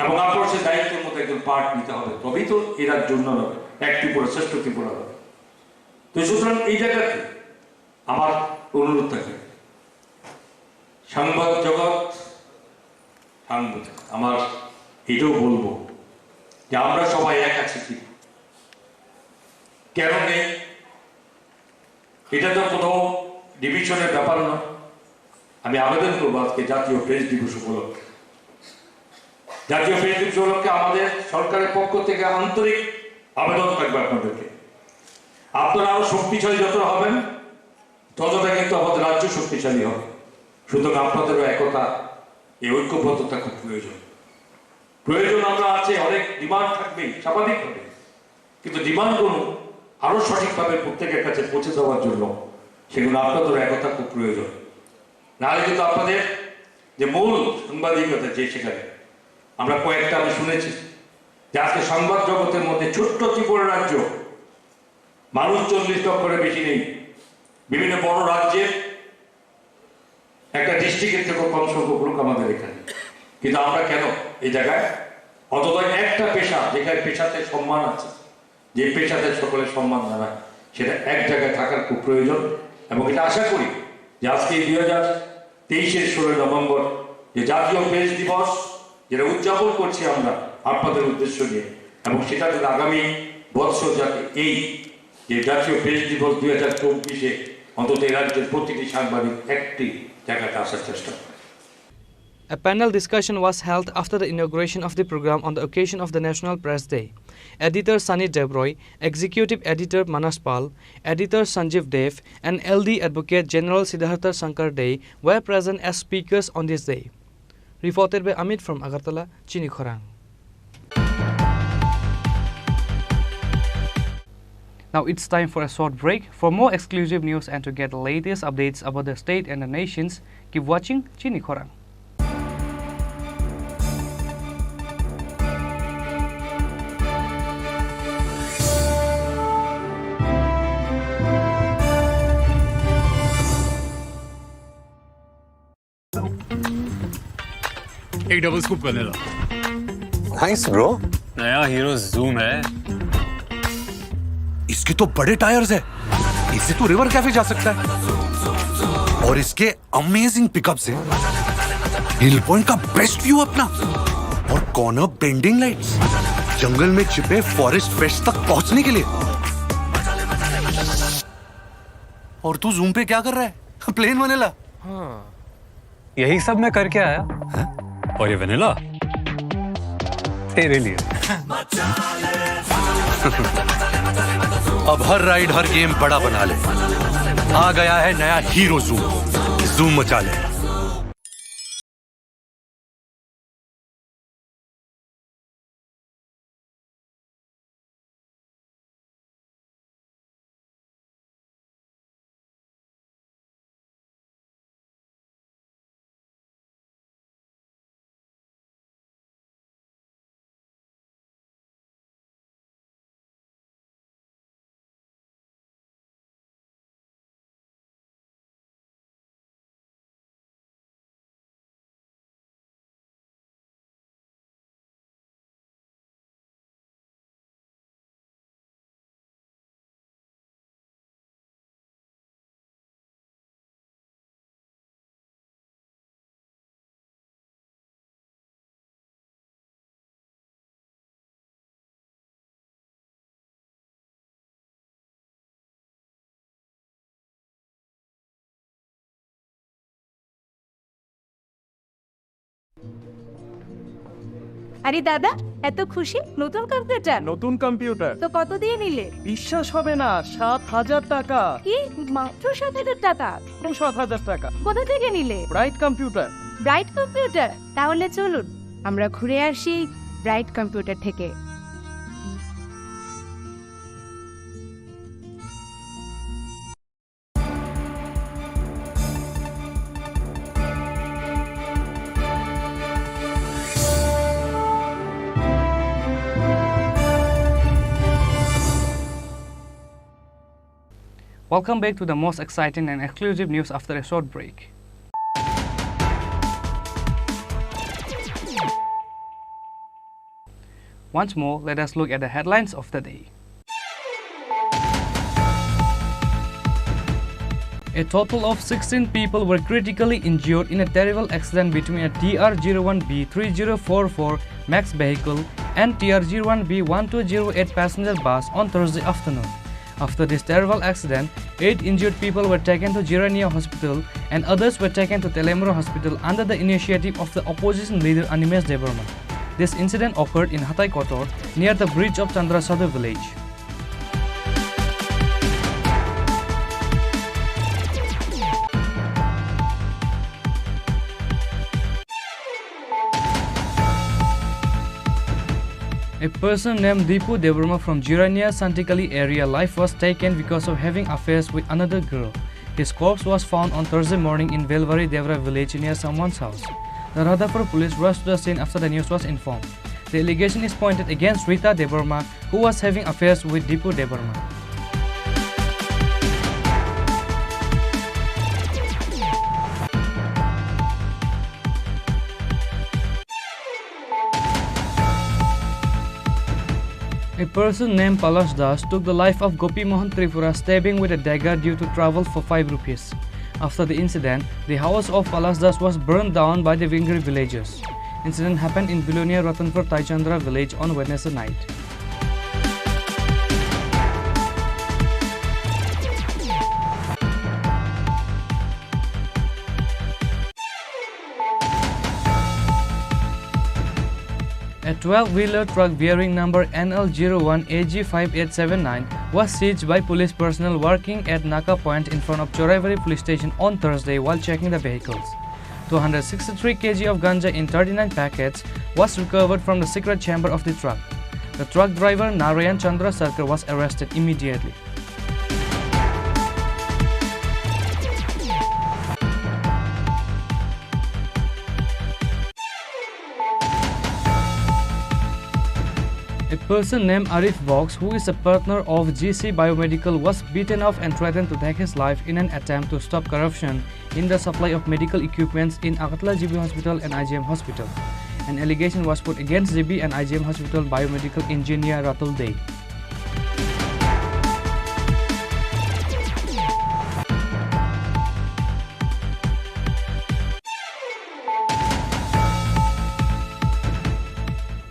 এবং আপনারা সেই দায়িত্বের মধ্যে একজন পার্ট নিতে হবে, তবেই তো এই রাজ্য উন্নয়ন হবে, এক ত্রিপুরা শ্রেষ্ঠ ত্রিপুরা হবে। তো সুতরাং এই জায়গাতে আমার অনুরোধ থাকে, সংবাদ জগৎ, সাংবাদিক, আমার এটাও বলবো যে আমরা সবাই এক আছি কি, কেন নেই, এটা তো কোনো ডিভিশনের ব্যাপার নয়। আমি আবেদন করবো আজকে জাতীয় প্রেস দিবস উপলক্ষে, জাতীয় প্রেস দিবস উপলক্ষে আমাদের সরকারের পক্ষ থেকে আন্তরিক আবেদন থাকবে আপনাদেরকে। আপনারা আরো শক্তিশালী যত হবেন, ততটা কিন্তু আমাদের রাজ্য শক্তিশালী হবে। সুতরাং আপনাদেরও একতা, এই ঐক্যবদ্ধতা খুব প্রয়োজন। প্রয়োজন আমরা আছে, অনেক ডিমান্ড থাকবেই স্বাভাবিকভাবে, কিন্তু ডিমান্ডগুলো আরো সঠিকভাবে প্রত্যেকের কাছে পৌঁছে দেওয়ার জন্য সেগুলো আপনাদেরও একতা খুব প্রয়োজন। নাহলে কিন্তু আপনাদের যে মূল সাংবাদিকতা, যে সেখানে আমরা কয়েকটা আমি শুনেছি যে আজকে সংবাদ জগতের মধ্যে ছোট্ট ত্রিপুরা রাজ্য, মানুষ চল্লিশ লক্ষের বেশি নেই, বিভিন্ন বড় রাজ্যের একটা ডিস্ট্রিক্টের থেকেও কম সংখ্যক লোক আমাদের এখানে। কিন্তু আমরা কেন এই জায়গায় অন্তত একটা পেশা, যেখানে পেশাতে সম্মান আছে, যে পেশাতে সকলের সম্মান জানায়, সেটা এক জায়গায় থাকার খুব প্রয়োজন। এবং এটা আশা করি যে আজকে এই দুই হাজার তেইশের ষোলোই নভেম্বর যে জাতীয় প্রেস দিবস, যেটা উদযাপন করছি আমরা আপনাদের উদ্দেশ্য নিয়ে, এবং সেটা যদি আগামী বৎসর যাতে এই যে জাতীয় প্রেস দিবস দুই হাজার চব্বিশে অন্তত এই রাজ্যের প্রতিটি সাংবাদিক একটি জায়গাতে আসার চেষ্টা করে। A panel discussion was held after the inauguration of the program on the occasion of the National Press Day. Editor Sunny Debroy, Executive Editor Manas Pal, Editor Sanjeev Dev, and L D Advocate General Siddhartha Shankar Dey were present as speakers on this day. Reported by Amit from Agartala, Chini Khorang. Now it's time for a short break. For more exclusive news and to get the latest updates about the state and the nations, keep watching Chini Khorang. एक double scoop vanilla. Thanks bro. नया hero zoom है। इसके तो बड़े टायर्स है, इससे तो river cafe जा सकता है। और इसके अमेजिंग पिकअप्स हैं। हिल पॉइंट का बेस्ट व्यू अपना, और कॉर्नर बेंडिंग लाइट्स, जंगल में छिपे फॉरेस्ट फ्रेश तक पहुंचने के लिए। और तू जूम पे क्या कर रहा है? Plane vanilla. हाँ। यही सब मैं करके आया। हैं? और ये वनीला तेरे लिए। अब हर राइड, हर गेम बड़ा बना ले। आ गया है नया हीरो जूम। जूम मचा ले। আরে দাদা, এত খুশি? নতুন কম্পিউটার? নতুন কম্পিউটার। তো কত দিয়ে নিলে? বিশ্বাস হবে না, সাত হাজার টাকা। কি? মাত্র সাত হাজার টাকা? মাত্র সাত হাজার টাকা। কোথা থেকে নিলে? Bright computer. Bright computer? তাহলে চলুন, আমরা ঘুরে আসি ব্রাইট কম্পিউটার থেকে। Welcome back to the most exciting and exclusive news after a short break. Once more, let us look at the headlines of the day. A total of sixteen people were critically injured in a terrible accident between a T R zero one B three zero four four Max vehicle and T R zero one B one two zero eight passenger bus on Thursday afternoon. After this terrible accident, eight injured people were taken to Jirania Hospital and others were taken to Telemura Hospital under the initiative of the opposition leader Animesh Debbarma. This incident occurred in Hatai Kotor, near the bridge of Chandrasadhu village. A person named Dipu Debbarma from Jirania Santikali area life was taken because of having affairs with another girl. His corpse was found on Thursday morning in Velbari Devra village near someone's house. The Radhapur police rushed to the scene after the news was informed. The allegation is pointed against Rita Debbarma, who was having affairs with Dipu Debbarma. A person named Palash Das took the life of Gopi Mohan Tripura, stabbing with a dagger due to trouble for five rupees. After the incident, the house of Palash Das was burned down by the angry villagers. Incident happened in Bilonia Ratanpur Taichandra village on Wednesday night. A twelve-wheeler truck bearing number N L zero one A G five eight seven nine was seized by police personnel working at Naka Point in front of Choraibari Police Station on Thursday while checking the vehicles. Two hundred sixty-three K G of ganja in thirty-nine packets was recovered from the secret chamber of the truck. The truck driver Narayan Chandra Sarkar was arrested immediately. A person named Arif Box, who is a partner of G C Biomedical, was beaten up and threatened to take his life in an attempt to stop corruption in the supply of medical equipments in Agartala G B Hospital and I G M Hospital. An allegation was put against G B and I G M Hospital biomedical engineer Ratul Dey.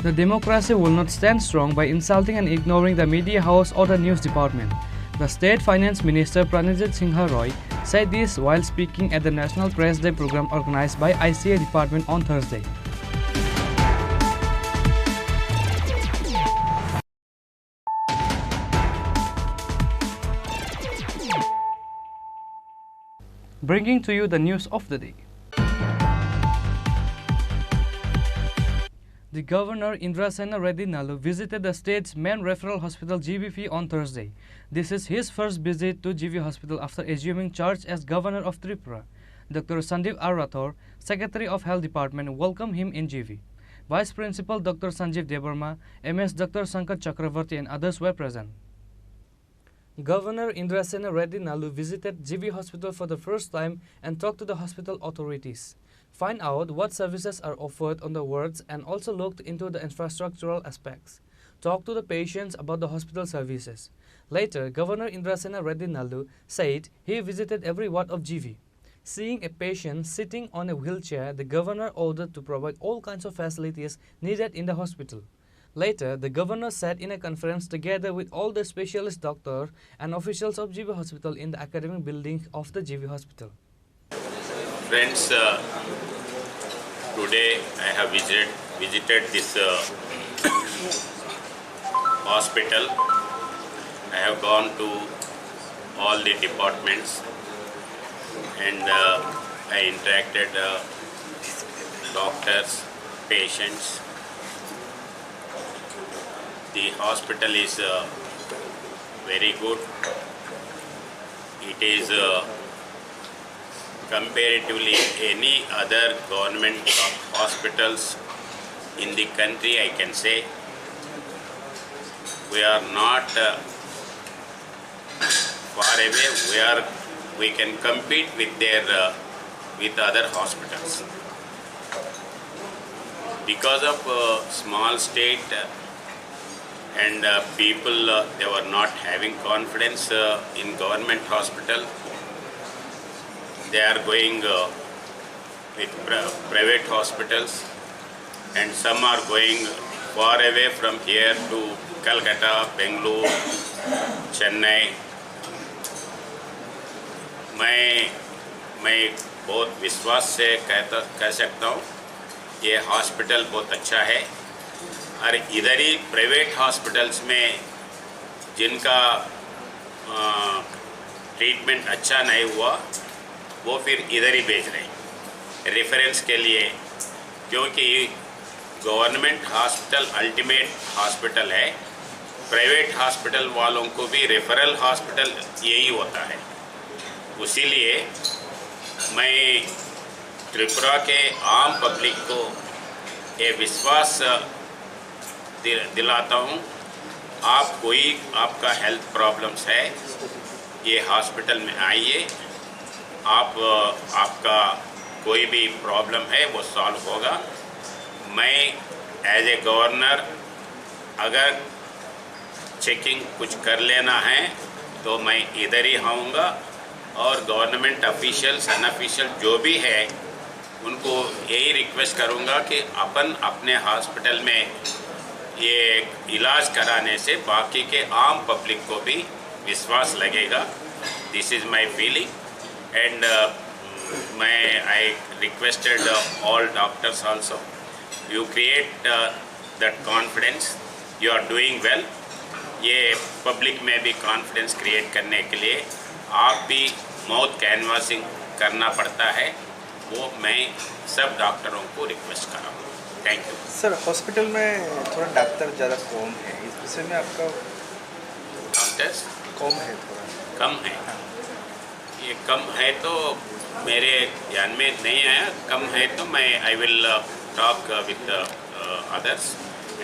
The democracy will not stand strong by insulting and ignoring the media house or the news department. The state finance minister Pranajit Singha Roy said this while speaking at the National Press Day program organized by I C A department on Thursday. Bringing to you the news of the day. The Governor Indrasena Reddy Nallu visited the state's main referral hospital G B P on Thursday. This is his first visit to G B Hospital after assuming charge as Governor of Tripura. Doctor Sandeep R Rathore, Secretary of Health Department, welcomed him in G B. Vice Principal Doctor Sanjeev Debbarma, M S Doctor Sankar Chakravarty and others were present. Governor Indrasena Reddy Nallu visited G B Hospital for the first time and talked to the hospital authorities. Find out what services are offered on the wards and also looked into the infrastructural aspects. Talked to the patients about the hospital services. Later, Governor Indrasena Reddy Nallu said he visited every ward of G B. Seeing a patient sitting on a wheelchair, the governor ordered to provide all kinds of facilities needed in the hospital. Later, the governor sat in a conference together with all the specialist doctor and officials of G B Hospital in the academic building of the G B Hospital. Friends, uh, Today I have visited, visited this uh, hospital. I have gone to all the departments and uh, I interacted uh, doctors, patients. The hospital is uh, very good. It is uh, comparatively any other government hospitals in the country, I can say. We are not uh, far away where we can compete with their uh, with other hospitals. Because of uh, small state uh, and uh, people uh, they were not having confidence uh, in government hospital, they are going uh, with pri- private hospitals, and some are going far away from here to Calcutta, Bangalore, Chennai. मैं मैं बहुत विश्वास से कहता कह सकता हूँ, ये हॉस्पिटल बहुत अच्छा है। और इधर ही प्राइवेट हॉस्पिटल्स में जिनका ट्रीटमेंट अच्छा नहीं हुआ, वो फिर इधर ही भेज रहे हैं रेफरेंस के लिए, क्योंकि गवर्नमेंट हॉस्पिटल अल्टीमेट हॉस्पिटल है। प्राइवेट हॉस्पिटल वालों को भी रेफरल हॉस्पिटल यही होता है। उसीलिए मैं त्रिपुरा के आम पब्लिक को ये विश्वास दिल- दिलाता हूँ। आप कोई आपका हेल्थ प्रॉब्लम्स है, ये हॉस्पिटल में आइए। आप आपका कोई भी प्रॉब्लम है वो सॉल्व होगा। मैं एज ए गवर्नर अगर चेकिंग कुछ कर लेना है तो मैं इधर ही आऊँगा। और गवर्नमेंट ऑफिशियल्स अनऑफिशियल जो भी है उनको यही रिक्वेस्ट करूँगा कि अपन अपने हॉस्पिटल में ये इलाज कराने से बाकी के आम पब्लिक को भी विश्वास लगेगा। This is my feeling and मैं I requested all doctors also, you create that confidence, you are doing well। ये पब्लिक में भी कॉन्फिडेंस क्रिएट करने के लिए आप भी माउथ कैनवासिंग करना पड़ता है, वो मैं सब डॉक्टरों को रिक्वेस्ट कर रहा हूँ। Thank you. सर, हॉस्पिटल में थोड़ा डॉक्टर ज़्यादा कम है, इस विषय में आपका डॉक्टर्स कम है थोड़ा। कम है। ये कम है तो मेरे ध्यान में नहीं आया। कम है तो मैं I will talk with others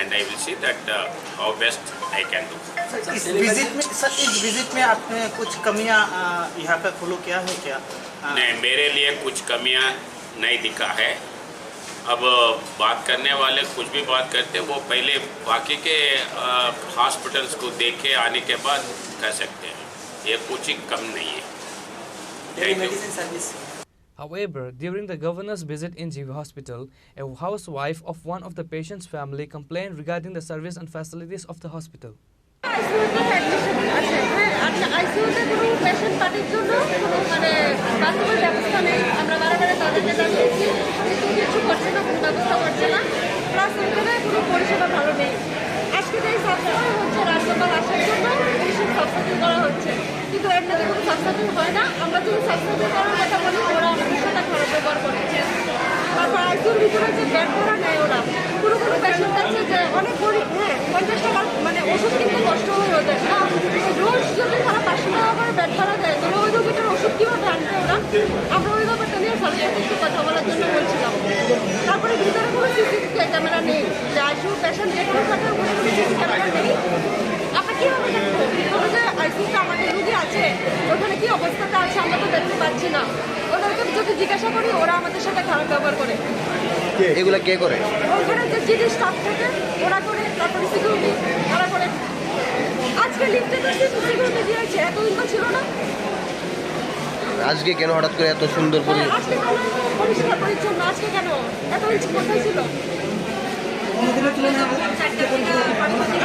and I will see that how best I can do। Sir, इस विजिट में, सर, इस विजिट में आपने कुछ कमियां, अ, यहाँ पे फॉलो किया है क्या? अ, नहीं, मेरे लिए कुछ कमियां नहीं दिखा है। अब बात करने वाले कुछ भी बात करते, वो पहले बाकी के हॉस्पिटल्स को देख के आने के बाद कह सकते हैं। ये कुछ ही कम नहीं है। Thank you। However, during the governor's visit in G B Hospital, a housewife of one of the patient's family complained regarding the service and facilities of the hospital. আইসিইউতে অ্যাডমিশন আছে, হ্যাঁ, আচ্ছা, আইসিইউতে কোনো পেশেন্ট পার্টির জন্য কোনো, মানে, বাথরুমের ব্যবস্থা নেই। আমরা বারে বারে তাদেরকে জানিয়েছি, কিন্তু কিছু করছে না, কোনো ব্যবস্থা করছে না, প্লাস ওইখানে কোনো পরিষেবা ভালো নেই। আজকে যে সাবস্টান্টিং হচ্ছে, রাজ্যপাল আসার জন্য এইসব সাবস্টান্টিং করা হচ্ছে, কিন্তু এমনিতে কোনো সাবস্টান্টিং হয় না। আমরা যদি সাবস্টান্টিং করার কথা বলি, ওরা আমাদের সাথে খারাপ ব্যবহার করে। তারপর আইসিইউর ভিতরে যে বেড ভাড়া নেয় ওরা, কোনো কোনো পেশেন্ট আছে যে অনেক গরিব, হ্যাঁ, পঞ্চাশ টাকার মানে ওষুধ কিনতে কষ্ট হয় ওদের, হ্যাঁ, রোজ যদি তারা পাঁচশো টাকা করে বেড ভাড়া দেয়, তাহলে ওই রোগীটার ওষুধ কীভাবে আনবে ওরা? আমরা ওই ব্যাপারটা নিয়ে স্যারের সাথে একটু কথা বলার জন্য বলছিলাম। তারপরে ভিতরে কোনো সিসিটিভি ক্যামেরা নেই, যে আইসিইউ পেশেন্ট যে কোনো জায়গায় কোনো সিসিটিভি ক্যামেরা নেই। আমরা কীভাবে দেখবো? ভিতরে যে আইসিইউতে আমাদের রুগী আছে, ওখানে কী অবস্থাতে আছে আমরা তো দেখতে পাচ্ছি না। ওদেরকে যদি জিজ্ঞাসা করি, ওরা আমাদের সাথে খারাপ ব্যবহার করে। এগুলা কে করে? ওখানে যে জিডি স্টাফ থাকে, ওরা করে, তারপরে সিকিউরিটি, ওরা করে। আজকে লিফটে তো সিকিউরিটি দিয়েছে, এতদিন তো ছিল না। আজকে কেন হঠাৎ করে এত সুন্দর পরি- আজকে কেন পরিষ্কার পরিচ্ছন্ন? আজকে কেন? এত কিছু কোথায় ছিল?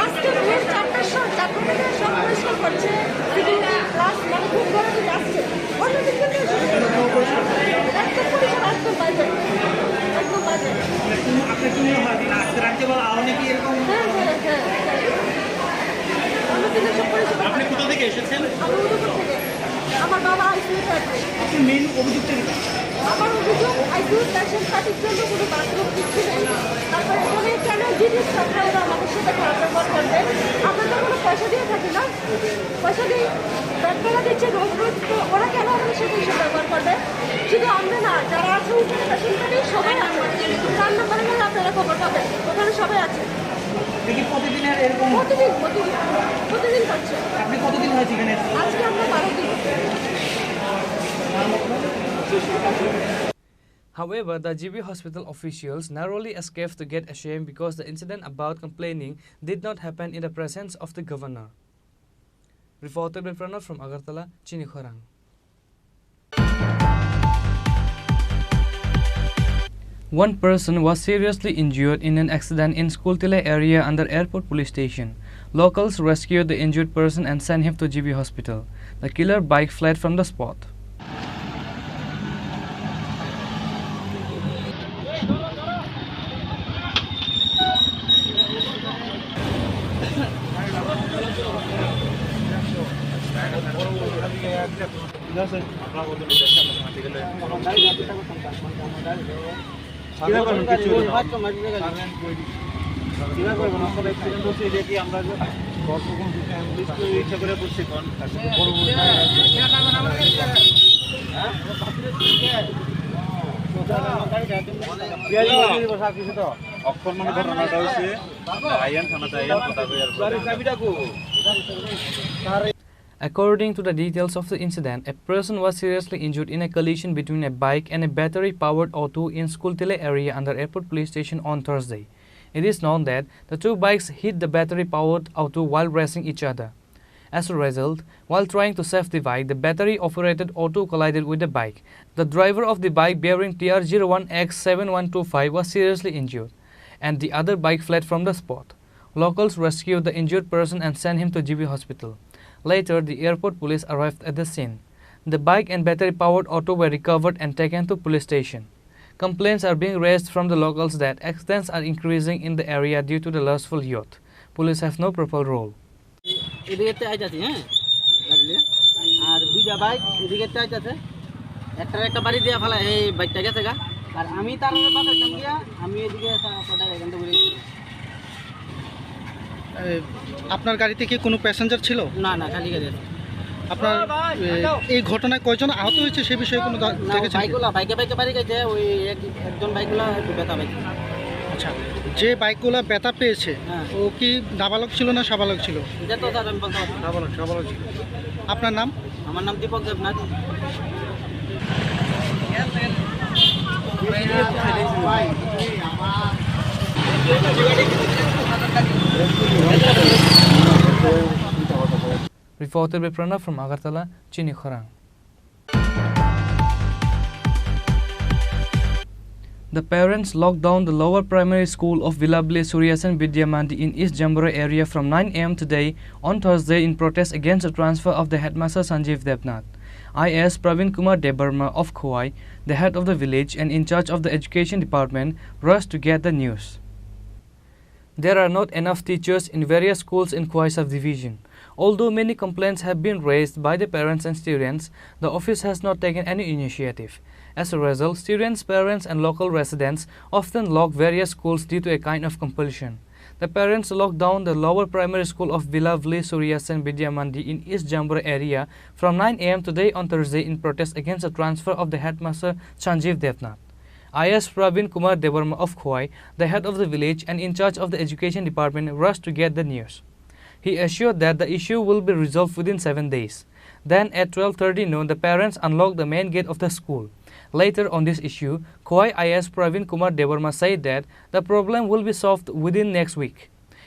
আজকে ভোর চারটার সময়, চারটা থেকে সব পরিষ্কার করছে। সিকিউরিটি প্লাস মানে খুব করে দিকে আসছে। অন্যদিন কিন্তু একদম পরিষ্কার, একদম বাজে, একদম বাজে। আজকে রাজ্যপাল আওয়ামী কি এরকম হ্যাঁ, হ্যাঁ, হ্যাঁ, হ্যাঁ। আমরা কিন্তু সব পরিষেবা আপনি কোথা থেকে এসেছেন? আমি উদয়পুর থেকে। আমার বাবা আইসিইউ তে আছে। আপনি মেইন অভিযুক্ত কি? আমার অভিযোগ আইসিইউ পেশেন্ট পার্টির জন্য কোনো বাথরুম কিচ্ছু নেই। তারপরে এখানে কেন জিনিস রাখা হলো আমাদের সাথে খারাপ ব্যবহার করবে? আমরা তো কোনো পয়সা দিয়ে থাকি না। পয়সা দিয়ে ব্যাগ করা দিচ্ছে রোজ রোজ, তো ওরা কেন আমাদের সাথে এসব ব্যবহার করবে? শুধু আমরা না, যারা আছে উপরে পেশেন্ট পার্টি সবাই আছে। চার নম্বরে গেলে আপনারা খবর পাবেন, ওখানে সবাই আছে। দেখি প্রতিদিনের এরকম প্রতিদিন, প্রতিদিন, প্রতিদিন করছে। আপনি কতদিন হয়েছে এখানে? আজকে আমরা বারো দিন। However, the G B hospital officials narrowly escaped to get ashamed because the incident about complaining did not happen in the presence of the governor. Reporter by Pranav from Agartala, Chini Khorang. One person was seriously injured in an accident in Skultile area under Airport Police Station. Locals rescued the injured person and sent him to G B hospital. The killer bike fled from the spot. অকর্মণ্য ঘটনাটা হচ্ছে আইয়ান থানাতে আইয়ান কথা কই আর According to the details of the incident, a person was seriously injured in a collision between a bike and a battery-powered auto in Skultile area under Airport Police Station on Thursday. It is known that the two bikes hit the battery-powered auto while racing each other. As a result, while trying to save the bike, the battery-operated auto collided with the bike. The driver of the bike bearing T R zero one X seven one two five was seriously injured, and the other bike fled from the spot. Locals rescued the injured person and sent him to G B hospital. Later, the airport police arrived at the scene. The bike and battery-powered auto were recovered and taken to police station. Complaints are being raised from the locals that accidents are increasing in the area due to the lustful youth. Police have no proper role. এদিকে তে আইতাছে, হ্যাঁ, গাড়ি নিয়ে। আর দুইটা বাইক এদিকে তে আইতাছে, একটা একটা বাড়ি দিয়া ফালা, এই বাইকটা গেছে গা। আর আমি তার বাসায় গিয়া আমি এদিকে এসে আপনাদের এখান থেকে ঘুরে এসেছি। এ, আপনার গাড়িতে কি কোনো প্যাসেঞ্জার ছিল? না, না, খালি গাড়ি আছে। আপনার, এ, এই ঘটনায় কয়জন আহত হয়েছে সে বিষয়ে কোনো দা-, না, দেখেছেন কি? বাইকওয়ালা, বাইকে বাইকে বাড়ি গেছে, ওই এক-, একজন বাইকওয়ালা একটু ব্যথা পাইছে। আচ্ছা, যে বাইকওয়ালা ব্যথা পেয়েছে, হ্যাঁ। ও কি নাবালক ছিল না সাবালক ছিল? এটা তো স্যার আমি বলতে পারবো না। সাবালক, সাবালক ছিল। আপনার নাম? আমার নাম দীপক Debnath. Reporter by Pranav from Agartala, Chini Khorang. The parents locked down the lower primary school of Vilabli Suryasen Vidya Mandir in East Jambore area from nine a m today on Thursday in protest against the transfer of the headmaster Sanjeev Debnath. I A S Praveen Kumar Debbarma of Khowai, the head of the village and in charge of the education department, rushed to get the news. There are not enough teachers in various schools in Khowai subdivision. Although many complaints have been raised by the parents and students, the office has not taken any initiative. As a result, students, parents, and local residents often lock various schools due to a kind of compulsion. The parents locked down the lower primary school of Vilavli Surya Sen Vidya Mandir in East Jambore area from nine a m today on Thursday in protest against the transfer of the headmaster Sanjeev Devnath. I A S Praveen Kumar Debbarma of Khowai, the head of the village and in charge of the education department, rushed to get the news. He assured that the issue will be resolved within seven days. Then at twelve thirty noon, the parents unlocked the main gate of the school. Later on this issue, Khowai I A S Praveen Kumar Debbarma said that the problem will be solved within next week.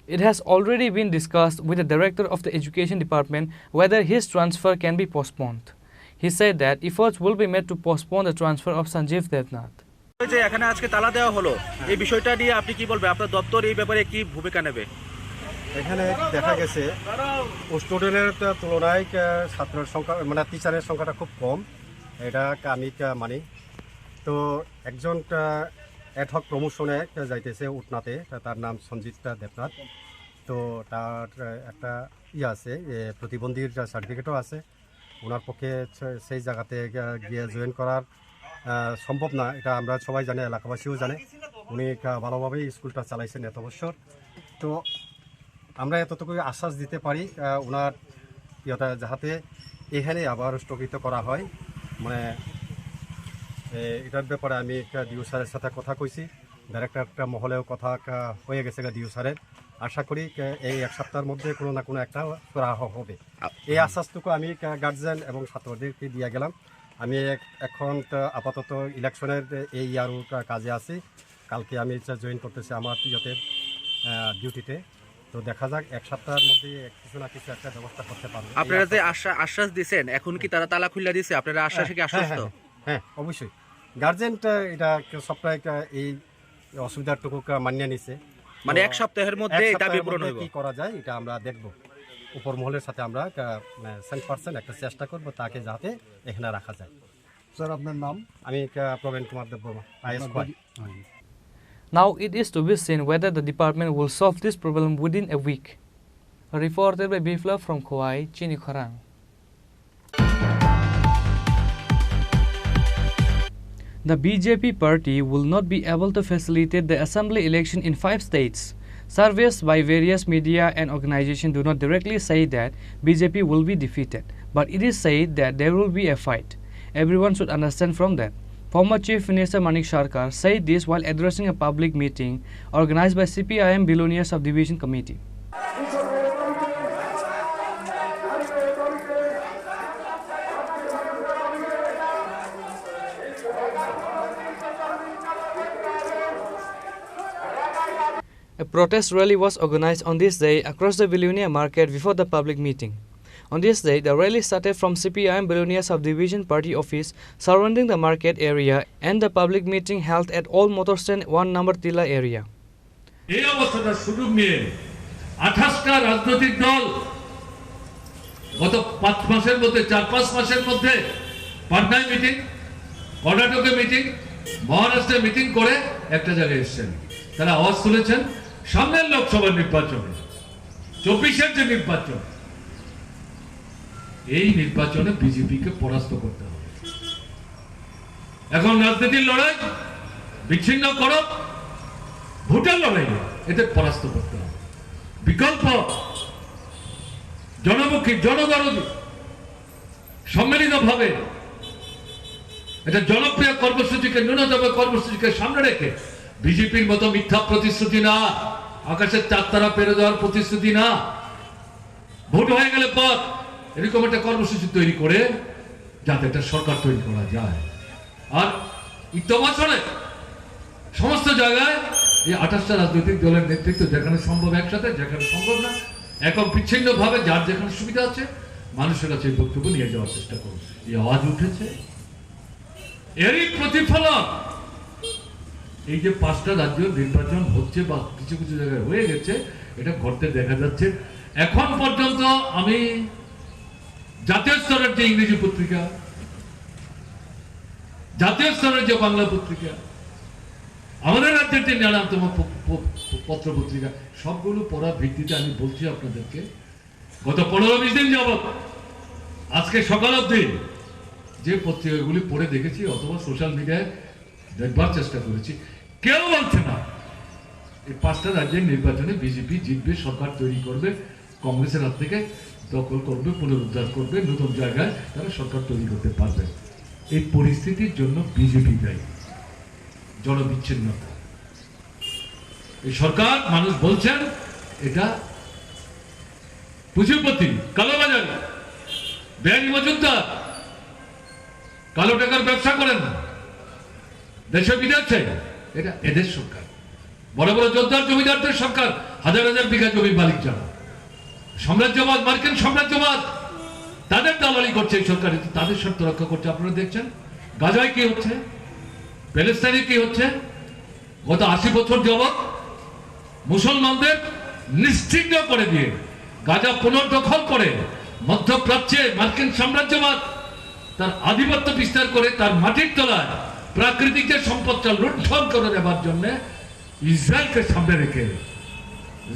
It has already been discussed with the director of the education department whether his transfer can be postponed. He said that efforts will be made to postpone the transfer of Sanjeev Devnath. এই যে এখানে আজকে তালা দেওয়া হলো, এই বিষয়টা নিয়ে আপনি কি বলবেন? আপনার দপ্তর এই ব্যাপারে কি ভূমিকা নেবে? এখানে দেখা গেছে স্টুডেন্টের তুলনায়, আহ, ছাত্রের সংখ্যা, মানে, টিচারের সংখ্যাটা খুব কম, এটা আমি, আহ, মানি। তো একজন, আহ, অ্যাড হক প্রমোশনে যাইতেছে উটনাতে, তা-, তার নাম সঞ্জিতা দেবনাথ। তো তার, আহ, একটা ইয়ে আছে, এ, প্রতিবন্ধীর সার্টিফিকেটও আছে। ওনার পক্ষে সে-, সেই জায়গাতে গিয়া-, গিয়ে জয়েন করার, আহ, সম্ভব না, এটা আমরা সবাই জানি, এলাকাবাসীও জানে। উনি একটা ভালোভাবেই স্কুলটা চালাইছেন এত বছর। তো আমরা এতটুকুই আশ্বাস দিতে পারি, আহ, ওনার ইয়েটা যাহাতে এখানে আবার স্থগিত করা হয়। মানে, এ, এটার ব্যাপারে আমি একটা ডিও স্যারের সাথে কথা কইছি, ডাইরেক্টর একটা মহলেও কথা একটা হয়ে গেছে গা ডিও স্যারের। আশা করি, আহ, এই এক সপ্তাহের মধ্যে কোনো না কোনো একটা করা হ-, হবে। আ- এই আশ্বাসটুকু আমি, আহ, গার্জিয়ান এবং ছাত্রদেরকে দিয়ে গেলাম। আমি এক-, এখন তো আপাতত ইলেকশনের এই ইয়ারও কা-, কাজে আছি। কালকে আমি হচ্ছে জয়েন করতেছি আমার ইয়েতে, আহ, ডিউটিতে। তো দেখা যাক, এক সপ্তাহের মধ্যে এক কিছু না কিছু একটা ব্যবস্থা করতে পারবো। এই আপনারা যে আশ্বাস আশ্বা-, আশ্বাস দিছেন, এখন কি তারা তালা খুলে দিছে? আপনারা আশ্বাসে কি হ্যাঁ, হ্যাঁ, আশ্বস্ত? হ্যাঁ, হ্যাঁ, অবশ্যই। গার্জিয়ানটা এটা একটা সবটা একটা এই অসুবিধাটুকু কা-, মানিয়ে নিছে। মানে তো এক সপ্তাহের মধ্যে এক এই দাবি সপ্তাহের পূরণ মধ্যে হইব? কি করা যায়, এটা আমরা দেখব। উপর মহলের সাথে আমরা একটা, মানে, সেন্ট পার্সেন্ট একটা চেষ্টা করব, তাকে যাতে এখানে রাখা যায়। স্যার, আপনার নাম? আমি, আহ, প্রবীণ কুমার দেববর্মা, আইএস আপনার কয়। বাড়ি? হ্যাঁ। Now it is to be seen whether the department will solve this problem within a week. Reported by Biplab from Khowai, Chini Khorang. The B J P party will not be able to facilitate the assembly election in five states. Surveys by various media and organizations do not directly say that B J P will be defeated, but it is said that there will be a fight. Everyone should understand from that. Former Chief Minister Manik Sarkar said this while addressing a public meeting organized by C P I M Belonia Subdivision Committee. A protest rally was organized on this day across the Belonia market before the public meeting. On this day, the rally started from C P I M Belonia Subdivision Party office surrounding the market area and the public meeting held at Old Motor Stand one number Tila area. এই অবস্থাটার সুযোগ নিয়ে আঠাশটা রাজনৈতিক দল গত পাঁচ মাসের মধ্যে, চার পাঁচ মাসের মধ্যে পাটনায় মিটিং, কর্ণাটকে মিটিং, মহারাষ্ট্রে মিটিং করে একটা জায়গায় এসছেন। তারা আওয়াজ তুলেছেন সামনের লোকসভা নির্বাচনে, চব্বিশের যে নির্বাচন, এই নির্বাচনে বিজেপিকে পরাস্ত করতে হবে। এখন রাজনীতির লড়াই বিচ্ছিন্ন করো, ভোটের লড়াই, এতে পরাস্ত করতে হবে। বিকল্প জনমুখী, জনদরদী, সম্মিলিতভাবে একটা জনপ্রিয় কর্মসূচিকে, ন্যূনতম কর্মসূচিকে সামনে রেখে বিজেপির মতো মিথ্যা প্রতিশ্রুতি না, আকাশের চাঁদ তারা পেরে দেওয়ার প্রতিশ্রুতি না, ভোট হয়ে গেলে পর এরকম একটা কর্মসূচি তৈরি করে যাতে একটা সরকার তৈরি করা যায়। আর ইত্যবাসনে সমস্ত জায়গায় এই আঠাশটা রাজনৈতিক দলের নেতৃত্ব যেখানে সম্ভব একসাথে, যেখানে সম্ভব না একক বিচ্ছিন্নভাবে যার যেখানে সুবিধা আছে মানুষের কাছে এই বক্তব্য নিয়ে যাওয়ার চেষ্টা করুন। এই আওয়াজ উঠেছে, এরই প্রতিফলন এই যে পাঁচটা রাজ্য নির্বাচন হচ্ছে বা কিছু কিছু জায়গায় হয়ে গেছে, এটা ঘটতে দেখা যাচ্ছে। এখন পর্যন্ত আমি জাতীয় স্তরের যে ইংরেজি পত্রিকা, জাতীয় স্তরের যে বাংলা পত্রিকা, আমাদের রাজ্যের যে নানাতম প-, প-, প-, পত্র পত্রিকা, সবগুলো পড়ার ভিত্তিতে আমি বলছি আপনাদেরকে, গত পনেরো বিশ দিন যাবত আজকে সকাল অবধি যে পত্রিকাগুলি পড়ে দেখেছি অথবা সোশ্যাল মিডিয়ায় দেখবার চেষ্টা করেছি, কেউ বলছে না এই পাঁচটা রাজ্যের নির্বাচনে বিজেপি জিতবে, সরকার তৈরি করবে, কংগ্রেসের হাত থেকে দখল করবে, পুনরুদ্ধার করবে, নতুন জায়গায় তারা সরকার তৈরি করতে পারবে। এই পরিস্থিতির জন্য বিজেপি দায়ী, জনবিচ্ছিন্নতা। এই সরকার, মানুষ বলছেন এটা পুঁজিপতি, কালোবাজারি, বেআইনি মজুমদার, কালো টাকার ব্যবসা করেন দেশে বিদেশে, এটা এদের সরকার। বড় বড় জোরদার জমিদারদের সরকার, হাজার হাজার বিঘা জমির মালিক যারা, সাম্রাজ্যবাদ, মার্কিন সাম্রাজ্যবাদ, তাদের দালালি করছে এই সরকার। কিন্তু তাদের স্বার্থ রক্ষা করছে। আপনারা দেখছেন গাজায় কি হচ্ছে, প্যালেস্তাইনে কি হচ্ছে। গত আশি বছর যাবৎ মুসলমানদের নিশ্চিহ্ন করে দিয়ে গাজা পুনর্দখল করে মধ্যপ্রাচ্যে মার্কিন সাম্রাজ্যবাদ তার আধিপত্য বিস্তার করে তার মাটির তলায় প্রাকৃতিক যে সম্পদটা লুণ্ঠন করে দেবার জন্য ইসরায়েলকে সামনে রেখে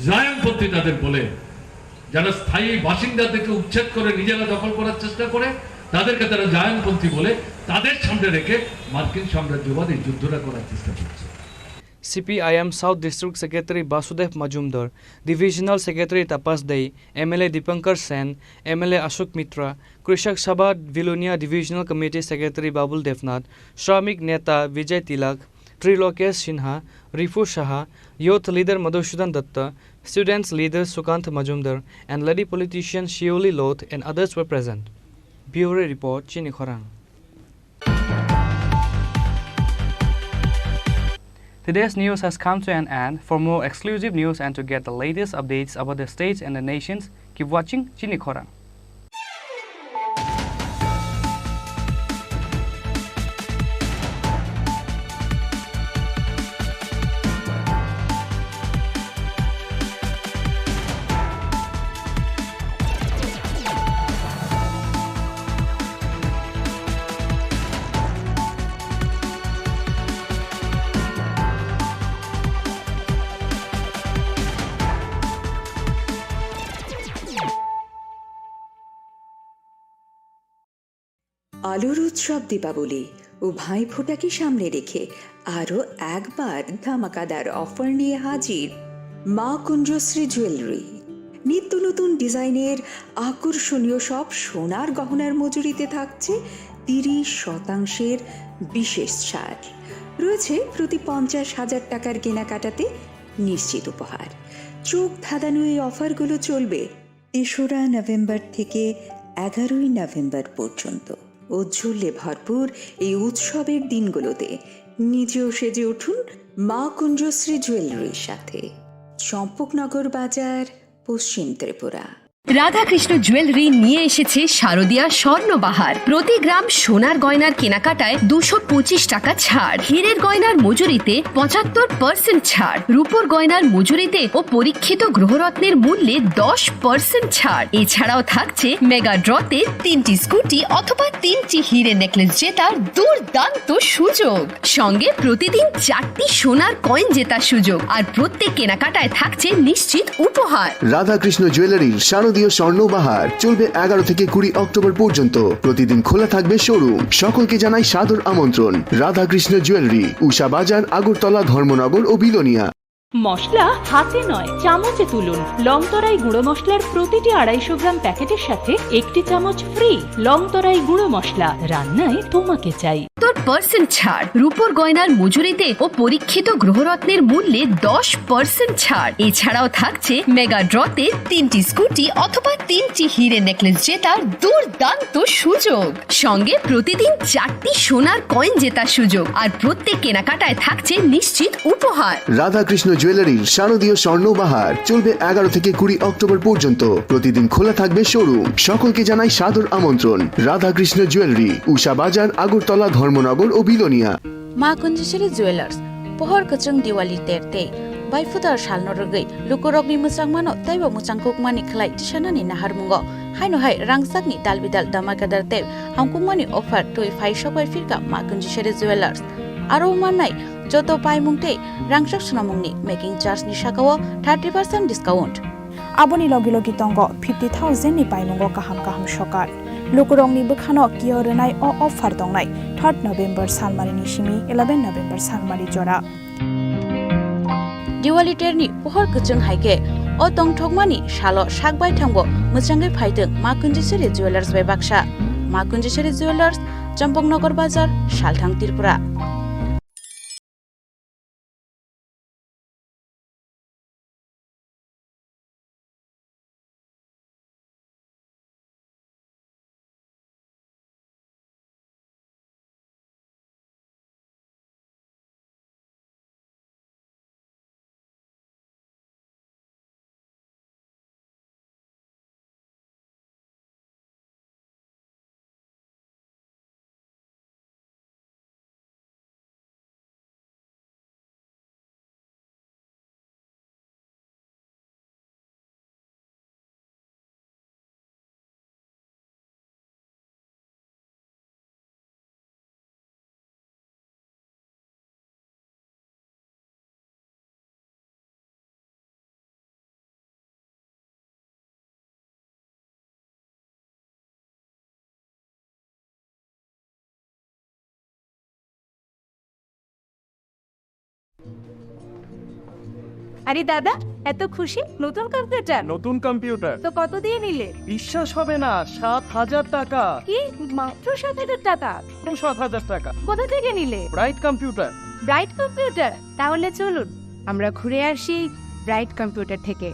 জায়নপন্থী তাদের বলে, যারা স্থায়ী বাসিন্দাদেরকে উচ্ছেদ করে নিজেরা দখল করার চেষ্টা করে, তাদেরকে তারা জায়নপন্থী বলে, তাদের সামনে রেখে মার্কিন সাম্রাজ্যবাদ এই যুদ্ধটা করার চেষ্টা করছে। C P I M South District Secretary Basudev Majumdar, Divisional Secretary Tapas Dey, M L A Dipankar Sen, M L A Ashok Mitra, Krishak Sabha Bilonia Divisional Committee Secretary Babul Devnath, Shramik Neta Vijay Tilak, Trilokesh Sinha, Rifu Saha, Youth Leader Madhusudan Datta, Students Leader Sukant Majumdar, and Lady Politician Shioli Loth and others were present. Bureau Report, Chini Khorang. Today's news has come to an end. For more exclusive news and to get the latest updates about the states and the nations, keep watching Chini Khorang. আলোর উৎসব দীপাবলি ও ভাইফোঁটাকে সামনে রেখে আরও একবার ধামাকাদার অফার নিয়ে হাজির মা কুঞ্জশ্রী জুয়েলারি। নিত্য নতুন ডিজাইনের আকর্ষণীয় সব সোনার গহনার মজুরিতে থাকছে তিরিশ শতাংশের বিশেষ ছাড়। রয়েছে প্রতি পঞ্চাশ হাজার টাকার কেনাকাটাতে নিশ্চিত উপহার। চোখ ধাঁধানো এই অফারগুলো চলবে তেসরা নভেম্বর থেকে এগারোই নভেম্বর পর্যন্ত। ঔজ্জ্বল্যে ভরপুর এই উৎসবের দিনগুলোতে নিজেও সেজে উঠুন মা কুঞ্জশ্রী জুয়েলারির সাথে। চম্পকনগর বাজার, পশ্চিম ত্রিপুরা। রাধাকৃষ্ণ জুয়েলারি নিয়ে এসেছে শারদীয়া স্বর্ণবাহার। প্রতি গ্রাম সোনার গয়নার কেনাকাটায় দুশো পঁচিশ টাকা ছাড়, হীরের গয়নার মজুরিতে পঁচাত্তর পার্সেন্ট ছাড়, রূপোর গয়নার মজুরিতে ও পরীক্ষিত গ্রহরত্নের মূল্যে দশ পার্সেন্ট ছাড়। এছাড়াও থাকছে মেগা ড্রতে তিনটি স্কুটি অথবা তিনটি হিরে নেকলেস জেতার দুর্দান্ত সুযোগ। সঙ্গে প্রতিদিন চারটি সোনার কয়েন জেতার সুযোগ, আর প্রত্যেক কেনাকাটায় থাকছে নিশ্চিত উপহার। রাধাকৃষ্ণ জুয়েলারির শারদীয় স্বর্ণ বাহার চলবে এগারো থেকে কুড়ি অক্টোবর পর্যন্ত। প্রতিদিন খোলা থাকবে শোরুম। সকলকে জানাই সাদর আমন্ত্রণ। রাধাকৃষ্ণ জুয়েলারি, উষা বাজার, আগরতলা, ধর্মনগর ও বিলোনিয়া। মশলা হাতে নয়, চামচে তুলুন। লং তরাই গুঁড়ো মশলার প্রতিটি আড়াইশো গ্রাম প্যাকেটের সাথে একটি চামচ ফ্রি। লং তরাই গুঁড়ো মশলা, রান্নায় তোমাকে চাই। তোর পার্সেন্ট ছাড়, রূপোর গয়নার মজুরিতে ও পরীক্ষিত গ্রহরত্নের মূল্যে দশ পার্সেন্ট ছাড়। এছাড়াও থাকছে মেগা ড্রতে তিনটি স্কুটি অথবা তিনটি হিরে নেকলেস জেতার দুর্দান্ত সুযোগ। সঙ্গে প্রতিদিন চারটি সোনার কয়েন জেতার সুযোগ, আর প্রত্যেক কেনাকাটায় থাকছে নিশ্চিত উপহার। রাধাকৃষ্ণ জুয়েলারির শারদীয় স্বর্ণ বাহার চলবে এগারো থেকে কুড়ি অক্টোবর পর্যন্ত। প্রতিদিন খোলা থাকবে শোরুম। সকলকে জানাই সাদর আমন্ত্রণ। রাধাকৃষ্ণ জুয়েলারি, উষা বাজার, আগরতলা, ধর্মনগর ও Belonia. Ma Kunjisiri Jewelers, pohor kwchwng Diwali ter tei baiphutar salno rwgwi lukurokni mwchangmano teibo mwchangkukmani khlai tisanani naharmungo, haino hai rangchakni dalbidal damakadar tei hamkukmani offer twi phai sokbai phirkha Ma Kunjisiri Jewelers. Aro mannai joto paimung tei rangchak swnamungni making charge ni sakao thirty percent discount. Aboni logi logi tongo fifty thousand ni paimungo kaham kaham sokar. Lukurokni bwkhano kio rwnai o offer tongnai third November salmari ni simi eleven November salmari jora. Diwali terni pohor kwchwng hai khe o tongthokmani salo sak baithangbo mwchangwi phaitwng Ma Kunjisiri Jewelers bai baksa. Ma Kunjisiri Jewelers, Champaknagar Bazar, Salthang, Tripura. আরে দাদা, এত খুশি? নতুন কম্পিউটার? নতুন কম্পিউটার। তো কত দিয়ে নিলে? বিশ্বাস হবে না, সাত হাজার টাকা। কি? মাত্র সাত হাজার টাকা? সাত হাজার টাকা। কোথা থেকে নিলে? Bright computer. Bright computer? তাহলে চলুন, আমরা ঘুরে আসি ব্রাইট কম্পিউটার থেকে।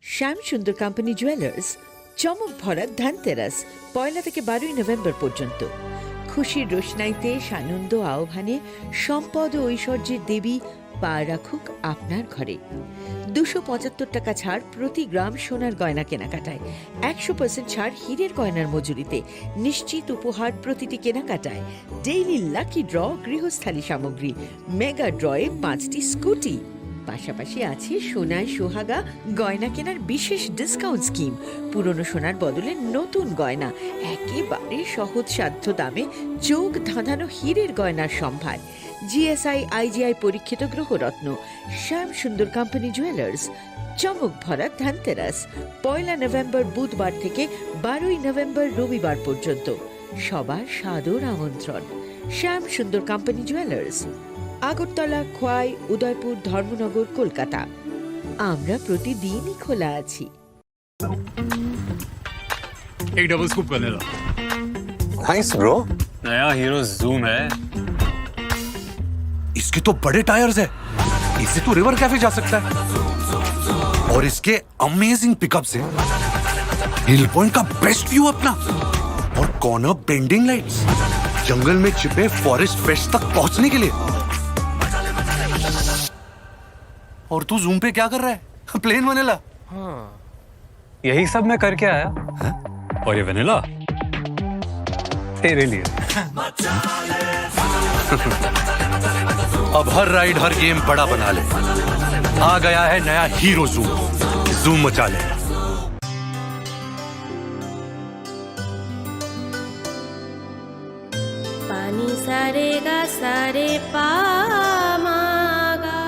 শ্যাম সুন্দর কোম্পানি জুয়েলার্স, চমক ভরা ধনতেরাস, পয়লা থেকে বারোই নভেম্বর পর্যন্ত। খুশির রোশনাইতে সানন্দ আহ্বানে সম্পদ ও ঐশ্বর্যের দেবী পা রাখুক আপনার ঘরে। দুশো পঁচাত্তর টাকা ছাড় প্রতি গ্রাম সোনার গয়না কেনাকাটায়, একশো পার্সেন্ট ছাড় হীরের গয়নার মজুরিতে, নিশ্চিত উপহার প্রতিটি কেনাকাটায়, ডেইলি লাকি ড্র গৃহস্থালী সামগ্রী, মেগা ড্রয়ে পাঁচটি স্কুটি। পাশাপাশি আছে সোনায় সোহাগা গয়না কেনার বিশেষ ডিসকাউন্ট স্কিম। পুরনো সোনার বদলে নতুন গয়না, একেবারে সহজসাধ্য দামে চোখ ধাঁধানো হীরের গয়নার সম্ভার। জিএসআই আইজিআই পরীক্ষিত গ্রহরত্ন। শ্যাম সুন্দর কোম্পানি জুয়েলার্স, চমক ভরা ধনতেরাস, পয়লা নভেম্বর বুধবার থেকে বারোই নভেম্বর রবিবার পর্যন্ত। সবার সাদর আমন্ত্রণ। শ্যাম সুন্দর কোম্পানি জুয়েলার্স, আগরতলা, খোয়াই, উদয়পুর, ধর্মনগর, কলকাতা। আমরা প্রতিদিনই খোলা আছি। एक double scoop vanilla. Thanks, bro। नया हीरो जूम है। इसके तो बड़े टायर्स है, इससे तो रिवर कैफे जा सकता है। और इसके अमेजिंग पिकअप से हिल पॉइंट का बेस्ट व्यू अपना, और कॉर्नर बेंडिंग लाइट्स, जंगल में छिपे फॉरेस्ट फ्रेश तक पहुंचने के लिए। और तू जूम पे क्या कर रहा है? Plane vanilla. हाँ। यही सब मैं करके आया। हैं? और ये वनीला? तेरे लिए। अब हर राइड, हर गेम बड़ा बना ले। आ गया है नया हीरो जूम। जूम मचा ले। Pani sa re ga sa re pa ma ga.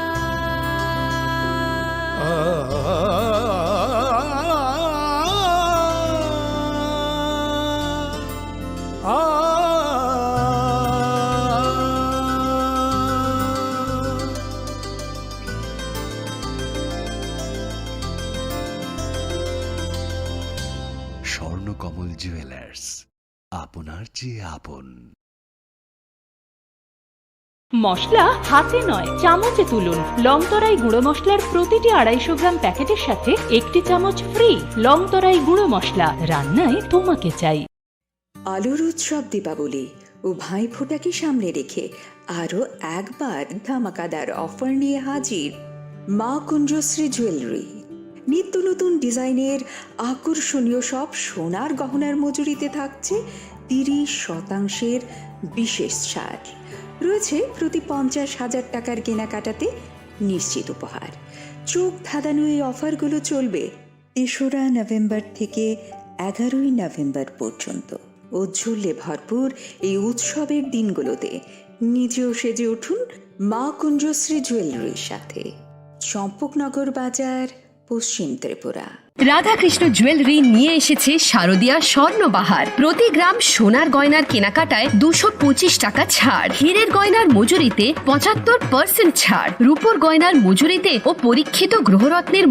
Swarnakamal jewellers, আপনার চেয়ে আপন। মশলা হাতে নয়, চামচে তুলুন। লংতরাই গুঁড়ো মশলার প্রতিটি আড়াইশো গ্রাম প্যাকেটের সাথে একটি চামচ ফ্রি। লংতরাই গুঁড়ো মশলা, রান্নায় তোমাকে চাই। আলোর উৎসব দীপাবলি ও ভাইফোঁটাকে সামনে রেখে আরও একবার ধামাকাদার অফার নিয়ে হাজির মা কুঞ্জশ্রী জুয়েলারি। নিত্য নতুন ডিজাইনের আকর্ষণীয় সব সোনার গহনার মজুরিতে থাকছে তিরিশ শতাংশের বিশেষ ছাড়। রয়েছে প্রতি পঞ্চাশ হাজার টাকার কেনাকাটাতে নিশ্চিত উপহার। চোখ ধাঁধানো এই অফারগুলো চলবে তেসরা নভেম্বর থেকে এগারোই নভেম্বর পর্যন্ত। ঔজ্জ্বল্যে ভরপুর এই উৎসবের দিনগুলোতে নিজেও সেজে উঠুন মা কুঞ্জশ্রী জুয়েলারির সাথে। চম্পকনগর বাজার, পশ্চিম ত্রিপুরা। রাধাকৃষ্ণ জুয়েলারি নিয়ে এসেছে শারদীয়া স্বর্ণবাহার। প্রতি গ্রাম সোনার গয়নার কেনাকাটায় দুশো পঁচিশ টাকা ছাড়, হীরের গয়নার মজুরিতে পঁচাত্তর পার্সেন্ট ছাড়, রূপোর গয়নার মজুরিতে ও পরীক্ষিত গ্রহরত্নের